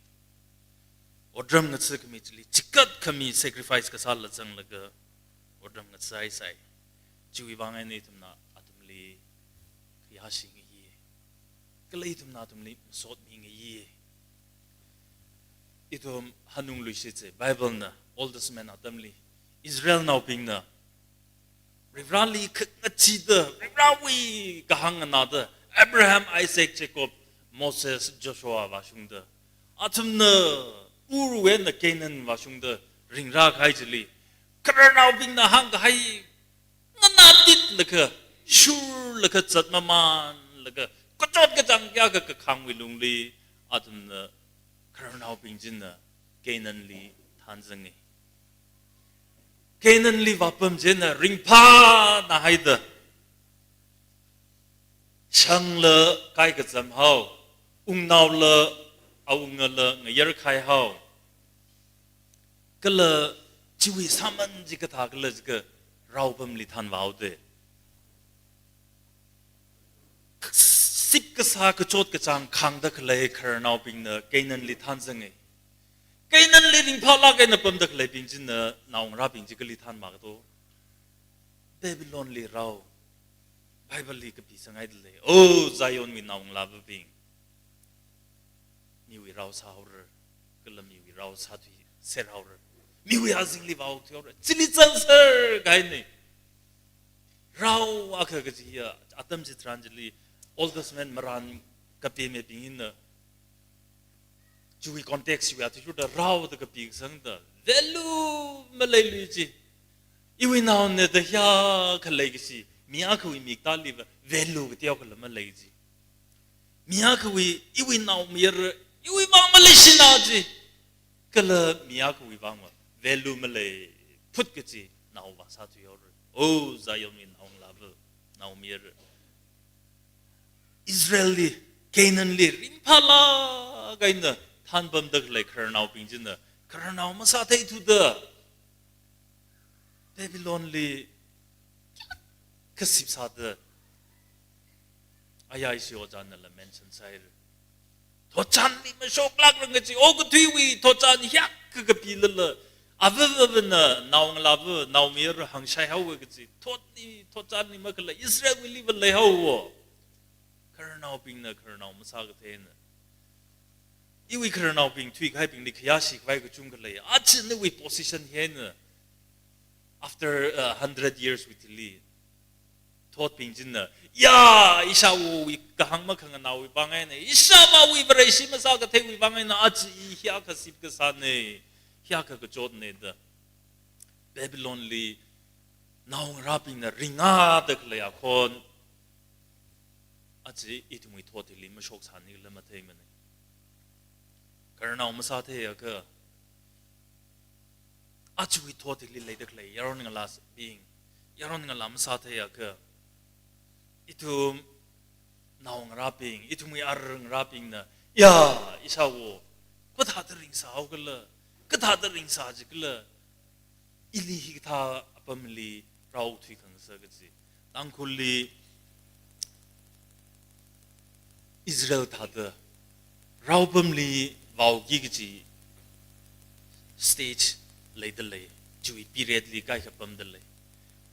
Otram ngathakhami chili chikatkhami sacrifice kasāla zanglaga otram ngathahaisai. Chiwui vang eina ithumna athumli khayāshingayi. Kala ithumna athumli masotmingayi. Ithum hanungluishitsa, Bible na, Old Testament atamli, Israelnaobingna Varivarāli khangachida, Varivarāwui kahāng nganāda, Abraham, Isaac, Jacob, Moses, Joshua vāshungda, athumna Ur wui eina Canaan vāshungda ringrākahai chili, khararnaobingna hāngkahai nganātitlaga, shurlaga, zatmamānlaga, kachot kachāng kayākha kakhangwui lungli, athumna khararnaobing china Canaanli thanzanga. Canaanli vāpam chieina ringphānā haida, shangla kaikazam hao, wungnaola awungala ngayar khai hao. Kala chiwui sāman chi kathā khala jiakha raopamli thanvāhaoda. Sip kasā kachot kachāng khāngda khalei khararnaobingna Canaanli thanzanga. Canaanli ringphālāk eina pamda khaleibing china naongarābing chi kali thanvāka to? Babylonli rao. Bible li kapisang haida lei. O Zionwui naongalāvabing, miwui rao sāhaora, kala miwui rao sāthuiser haora, miwui azingli vāokthui haora, chili zangser kahaina. Rao akha kaji hiya, atam chitharan chili, Old Testament marān kapemebing hina, chiwui context chiwui athishurda rao da kapi kasāngda, value maleilui chi. Iwui naona da hiya khalei kachi, mi akhawui miktāliva value kateokha la malei chi. Mi akhawui, iwui naomayara, iwui vang maleishina chi. Kala mi akhawui vangva value malei phut kachi nao vāsāthui haora. O Zionwui naongalāva, naomayara. Israelli, Canaanli ringphālāk eina thānpamda khalei khararnaobing china khararnao masātheithuda, Babylonli kasip sāda, aya ishi ojānala mention sāhaira. Thotchanli mashoklākrang kachi, okathuiwui thotchan hiyākha kapilala, avāvana naongalāva, naomayara hāngshai haowa kachi, thotli, thotchanli makhalei Israelwuiliva leihaowa. Khararnaobingna khararnao masākatheina. Iwui khararnaobing thuikahaibingli khayāshi khavai kachungkha lei. Aja nawui position hi eina, after, uh, hundred years wui thili, thotbing china, ya, ishāwowui kahāng makhanganaowui vang eina, ishāvāwui Vareshi masākatheiwui vang eina, aja i hiyākha sip kasāna, hiyākha kachotna da, Babylonli naongarābingna ringda khalei akhon, aja ithumwui thot hili mashoksānikhala matheimana. Khararnao masātheiakha, ajawui thot hili leida khalei yaron ngalābing, yaron ngalā masātheiakha, ithum naongarābing, ithumwui arngarābingna, ya, ishāwo, kathāda ringsāhaokhala, kathāda ringsā jikhala, ili hikathā apamli rao thuikhangasak kachi. Tangkhulli Israel thāda raopamli vāoki kachi stage leida lei, chiwui period li kaikha pamda lei.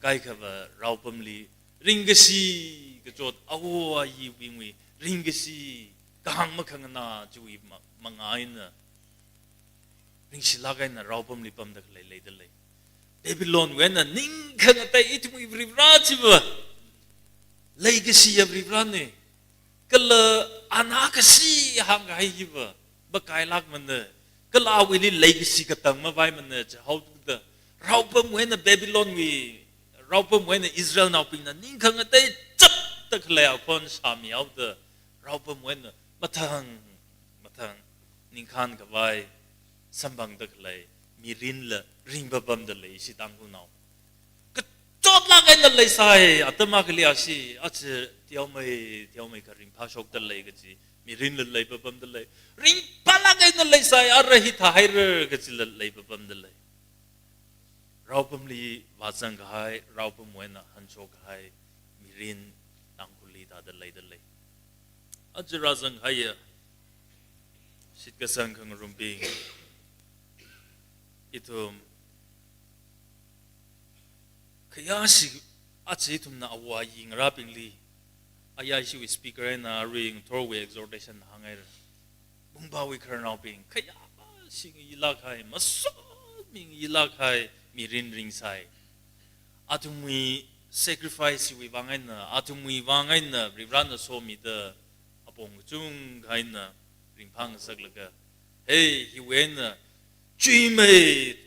Kaikhava raopamli ringkashi kachot, awo ayibingwui ringkashi, kahāng makhanganā chiwui ma-, mangā eina ringshilāk eina raopamli pamda khalei leida lei. Babylonwui eina ningkhangatei ithumwui Varivarā chiva leikashiya Varivarāna. Kala ana kashi hāngkahai hiva makailākmana. Kala awuili leikashi katang mavaimana jihaoda, raopamwui eina Babylonwui, raopamwui eina Israelnaobingna ningkhangatei chapda khalei akhon shāmihaoda, raopamwui eina mathang mathang ningkhān khavai samphangda khalei mirinla ringpapamda lei ishi Tangkhulnao. Kachotlāk eina leisai, atam akhali ashi, aja teomeiteomei kha ringphāshokda lei kachi mirinla leipapamda lei. Ringphālāk eina leisai, ara hithāhaira kachila leipapamda lei. Raopamli vāzangkahai, raopamwui eina hanshok kahai mirin Tangkhulli thāda leida lei. Aja rāzanghaiya shitkasang khangarumbing, ithum khayāshi, aja ithumna awo ayi ngarābingli, aya ishiwui speaker eina arui ngathorwui exhortation hānghaira. Bungpawui khararnaobing, khayāshi ngayilāk kahai, masotmi ngayilāk kahai mirin ringsai. Athumwui sacrifice wui vang eina, athumwui vang eina Varivarāna somida apong kachungkha eina ringphāngasaklaga, hei, hiwui eina chuimei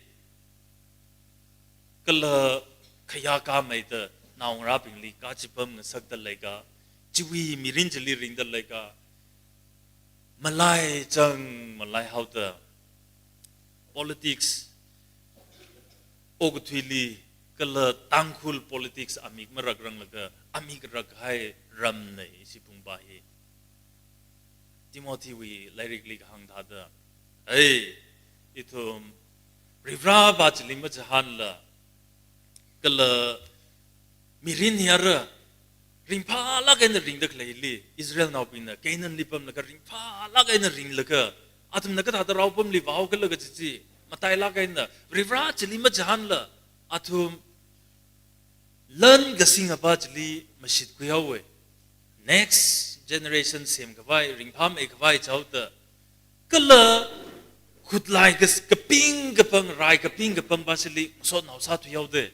kala khayākāmeida naongarābingli kachi pamngasakda leika, chiwui mirin chili ringda leika, malaichang malaihaoda politics okathuili kala Tangkhul politics amik marakranglaga amik rakhai ramna ishi Bungpa hi. Timothy wui lairikli kahāng thāda, hei, ithum Varivarāva chili machihānla, kala mirin hi ara ringphālāk eina ringda khaleili, Israelnaobingna Canaanli pamlaga ringphālāk eina ringlaga, athumna kathāda raopamli vāhaokhala kachi chi matailāk eina, Varivarā chili machihānla, athum lan kasingapa chili mashitkhui haowe. Next generation semkhavai, ringphāmeikhavai chaoda, kala khutlai kas-, kaping kapang, rai kaping kapangpa chili ngasotnao sāthui haoda.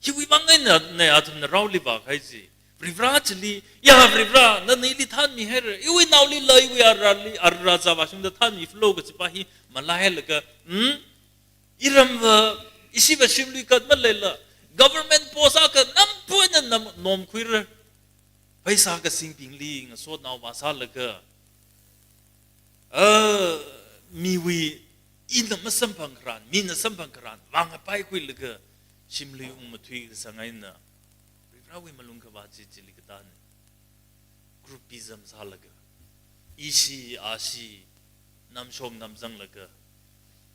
Hiwui vang eina ne athumna raoli vākahai chi. Varivara chili, ya Varivara, nana ili thanmihaira, iwui naoli la, iwui arali, ara zāvāshungda thanmilu kajipa hi malailaga, hmm? Iramva, ishiva shimlui kat maleila, government post akha nampuina nam nomkhuira. Pheisā kasingbingli ngasotnao vāsālaga, ah, miwui ina masamphang kharan, mina samphang kharan, vāngapaikhuilaga, shimlui ungmathui kasang eina, Varivarawui malungkhavāt chi chili katāna. Groupism sālaga, ishi, ashi, namshong namzanglaga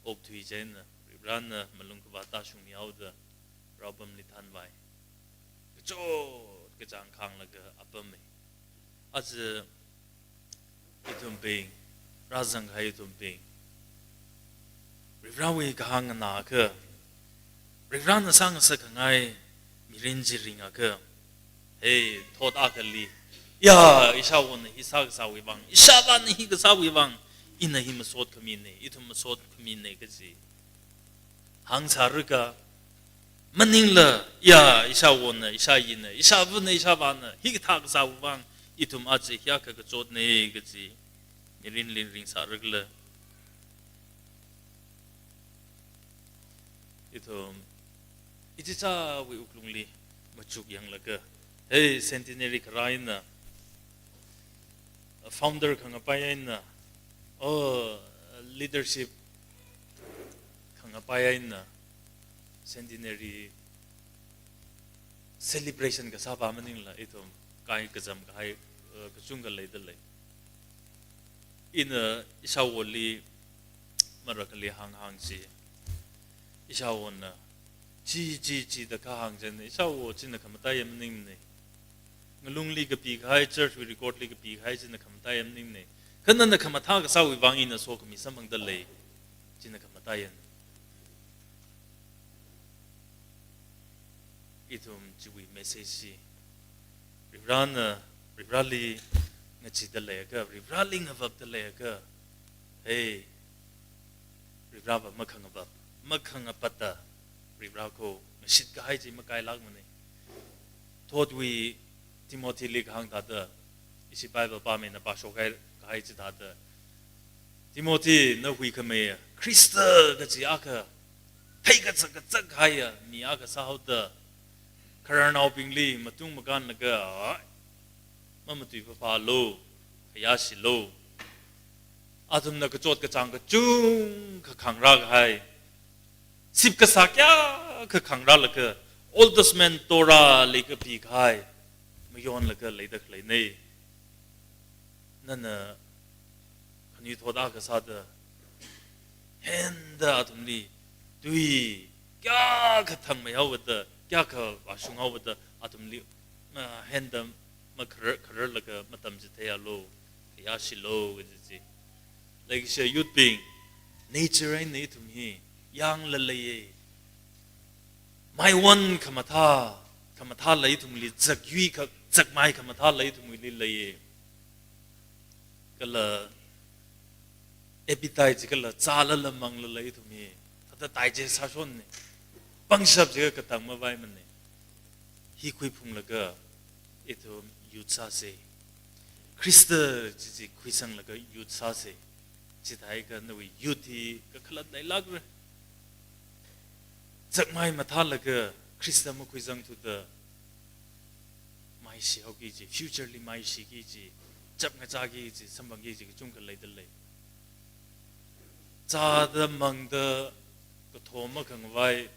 okthui chieina, Varivarana malungkhavāt tāshungmi haoda, rao apamli thanvai. Kachot kachāng khānglaga apammi. Aja ithumbing, rāzangkahai ithumbing, Varivarawui kahāng nganāakha, Varivarana sāngasakkhangai mirin chi ringakha, hei, thot akhali, ya, ishāwona hi sākasāwui vang, ishāvāna hi kasāwui vang, ina hi masot khamina, ithum masot khamina kaji hāngsālaga, maningla, ya, ishāwona, ishāyina, ishāvana, ishāvāna hikathā kasāwui vang, ithum aja hiyākha kachotna kaji mirinli ringsālagala, ithum ichichāwui wuklungli machuk yanglaga, hei, centenary kharā eina, founder khangapai eina, oh, leadership khangapai eina, centenary celebration kasāpa maningla, ithum kaikazamkahai, uh, kachungkha leidalei. Ina ishāwoli marakali hānghāng chi, ishāwona chi, chi, chi da kahāng chieina, ishāwo china khamataiya maningmana. Ngalungli kapikahai, church wui record li kapikahai china khamataiya maningmana. Kha nana khamathā kasāwui vang ina sokhami samphangdalei, china khamataiyana. Ithum chiwui message chi, Varivarana, Varivarali ngacheeda leiakha, Varivarali ngavapda leiakha, hei, Varivarava makhangavap, makhangapata, Varivara kho ngashitkahai chi makailākmana. Thotwui Timothy li kahāng thāda, ishi Bible pāmina pāshok kahai, kahai chithāda, Timothy, na huikhamei Khrista kaji akha theikazak kazak kahaiya mi akha sāhaoda, khararnaobingli matung makānlaga, mamatui phāphālu, khayāshilu. Athumna kachot kachāng kachungkha khangrā kahai, sip kasā kayākha khangrālaga, Old Testament Torah li kapikahai mayonlaga leida khaleina. Nana khanuithot akha sāda, henda athumli tui kayākha thangmeihaoda, kayākha vāshunghaoda, athumli, ah, henda makharar, khararlaga matamchitheialu, khayāshilu kaji chi. Leikashiya youth bing, nature eina ithum hi yanglaleiya. Maiwon khamathā, khamathāla ithumli, zakyui kha, zakmai khamathāla ithumli leiya. Kala appetite chi kala zālala manglala ithum hi, thāda digest sāshonna. Pangshap jiakha katang mavaimana. Hi khuiphunglaga ithum youth sāsa. Khrista chi chi khuisanglaga youth sāsa. Chithākha nawui youth hi kakhalat leilākra. Zakmai mathālaga Khrista makhuizangthuda maishihaoki kaji, future li maishiki kaji, chap ngachāki kaji, samphangki kaji kachungkha leidalei. Zāda mangda kathoma khangavai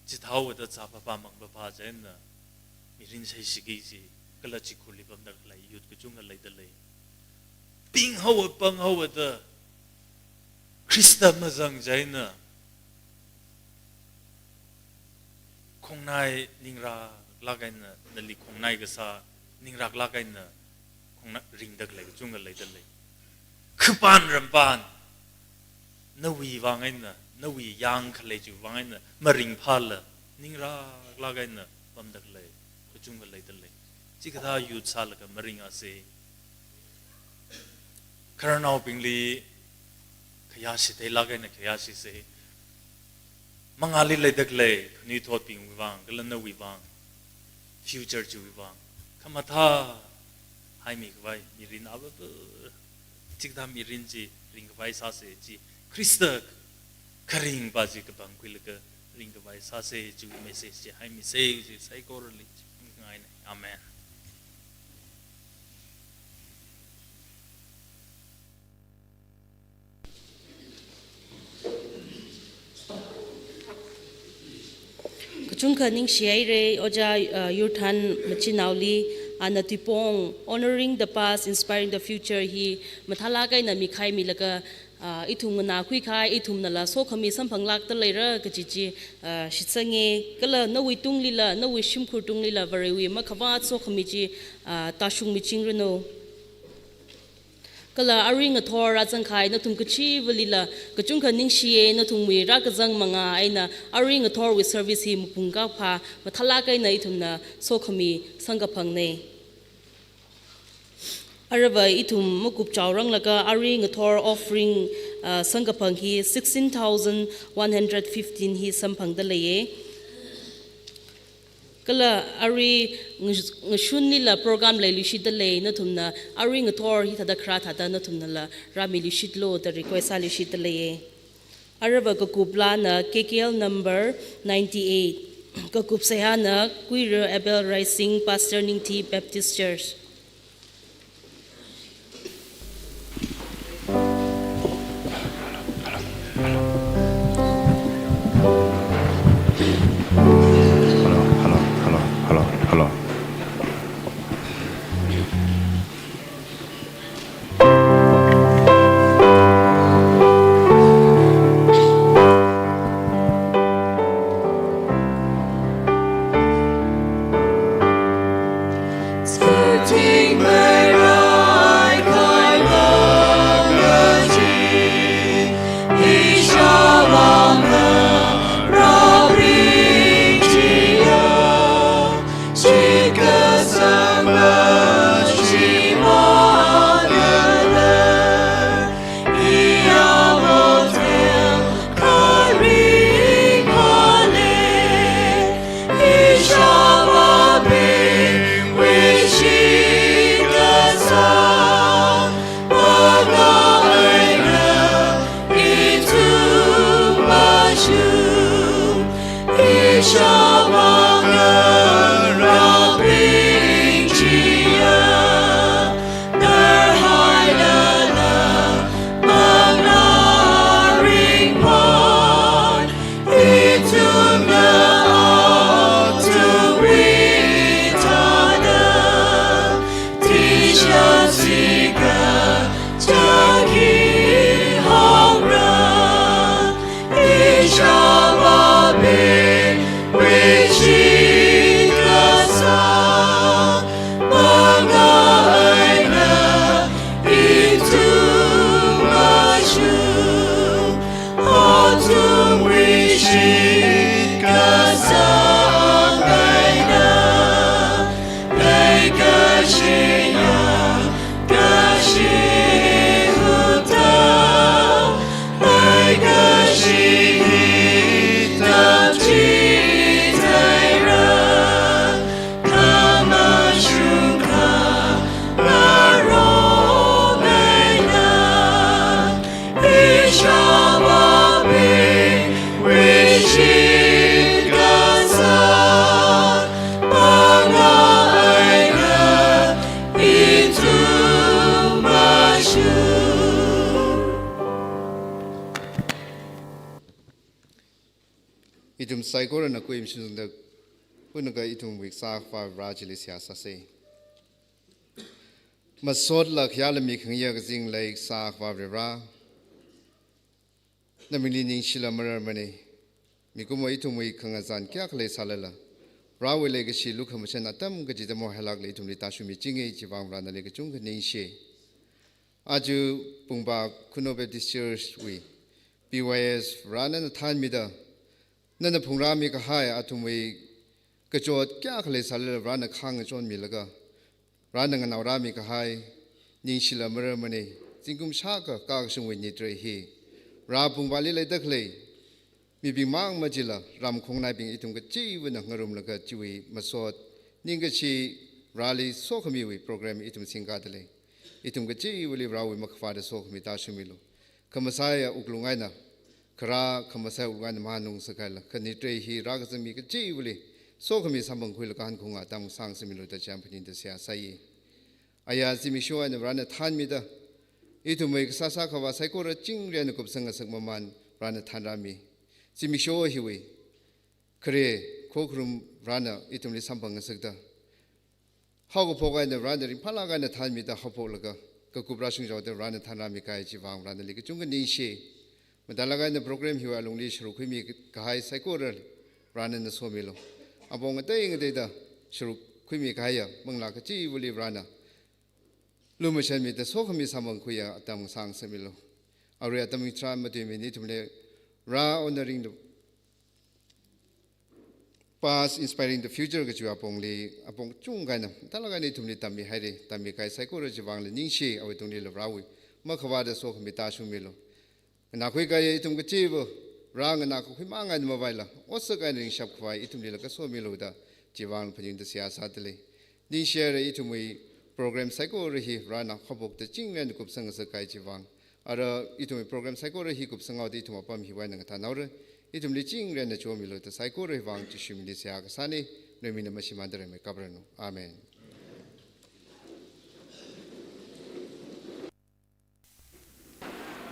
chithāhaoda zā phāphā mang phāphā chieina mirin shaishiki kaji, kala chikhurli pamda khalei youth kachungkha leidalei. Pinghaowa panghaowa da Khrista mazang chieina khongnai ningraklāk eina, nali khongnai kasā ningraklāk eina khongnai ringda khalei kachungkha leidalei. Khipān rampān nawui vang eina, nawui yangkhalei chiwui vang eina maringphāla, ningraklāk eina pamda khalei kachungkha leida lei. Chikathā youth sālaga maringasei. Khararnaobingli khayāshi theilāk eina khayāshisei. Mangāli leida khalei khanuithotbingwui vang, kala nawui vang, future chiwui vang, khamathā haimi khavai mirin avāva, chikathā mirin chi ringkhavai sāsei chi, Khrista kharing pa chi kapangkhuilaga ringkhavai sāsei chiwui message chi haimisei chi saikorali chi ngaina. Amen. Kachungkha ningshihaira, Ojā, uh, Yurthan machinaoli, ana tuipong, Honoring the Past, Inspiring the Future hi mathālāk eina mikhaimilaga, uh, ithum nganākhui kahai, ithumnala sokhami samphanglākda leira kaji chi, uh, shitsange, kala nawui tunglila, nawui shimkhur tunglila Varewui makhavāt sokhami chi, uh, tāshungmichingranu. Kala arui ngathor rāzangkahai nathum kachivalila kachungkha ningshiya, nathumwui rākazang mangā eina arui ngathorwui service hi mapung kaphā mathālāk eina ithumna sokhami samkaphangna. Aruiva ithum makupchaoranglaga arui ngathor offering, ah, samkaphang hi sixteen thousand one hundred fifteen hi samphangda leiya. Kala arui ngas-, ngashunlila program leiluishitda lei, nathumna arui ngathor hithāda kharā thāda nathumnala rāmiluishitlu da request sāluishitda leiya. Aruiva kakuplāna K K L number ninety-eight. Kakup seihāna Kuira Abel Raising, Pastor, Ningthi Baptist Church. Hello, hello, hello, hello, hello. Ithum saikorana kuimshungda, punaga ithumwui Kasā Akhava Vare chili seihā sāsei. Masotla khayāla mikhangayā kazing lei Kasā Akhava Vare. Namingli ningshila mararmana. Mikumo ithumwui khangazan kayākha leisālala, Varewui leikashi lukhamashan atam kachida mahailākla ithumli tāshungmichinga, chivang Vare nali kachungkha ningshi. Aja Pungpa Khunou Baptist Church wui B Y S Varena thanmida, Nana phungrāmi kahai athumwui kachot kayākha leisālala Varena khangachonmilaga, Varena nganaorāmi kahai, ningshila mararmane, zingkum shākha kakashungwui nitrei hi, Vara pungpali leida khalei mibingmang machila, ram khongnaibing ithum kachiva̱na ngarumlaga chiwui masot, ningkashi Vareli sokhamiwui program ithum singkada lei. Ithum kachivali Varewui makhavāta sokhami tāshungmilu. Khamasaiya wuklung eina, kharā khamasaiya wuklung eina manungsākahaila, kha nitrei hi rākazang mi kachivali sokhami samphangkhuilaga hankhaung atam sāngasakmilu da chiyākha phaningda seihā sāi. Aya zimiksho eina Varena thanmida, ithumwui kasā sākhavā saikora chingri eina kupsang ngasak mamān Varena thanrāmi. Zimiksho hiwui khare khokharum Varena ithumli samphangngasakda, haokaphok eina Varena ringphālāk eina thanmida haophoklaga, kakup rāshungchaoda Varena thanrāmi kahai chiwui vang Vara nali kachungkha ningshi. Matailāk eina program hiwui alungli sharuk khuimi kahai saikora Varena nana somilu. Apong ngatei ngateida sharuk khuimi kahaiya manglā kachivali Varena lumashanmida sokhami samphangkhuiya atam sāngasakmilu. Arui atam tharan matuimi ithumli Vara Honoring the Past, Inspiring the Future kachi apongli, apong kachungkha eina, matailāk eina ithumli tammihaira, tammi kahai saikora chiwui vangla ningshi, awui tunglila Varewui makhavāta sokhami tāshungmilu. Nganākhui kahai ithum kachiva̱, Vara nganākakhui mang eina mavaila, otsak eina ringshap khavai ithumlila kasomilu da chiwui vang phaningda seihā sāda lei. Ningshihaira ithumwui program saikora hi Varena haophokda chingri eina kupsang ngasak kahai chiwui vang. Ara ithumwui program saikora hi kupsanghaoda ithum apam hiwui eina ngathānhaora. Ithumli chingri eina chihomilu da saikora hiwui vang Jishu mingli seihā kasāna, nawui mingna mashimānda rāmeikapranu. Amen.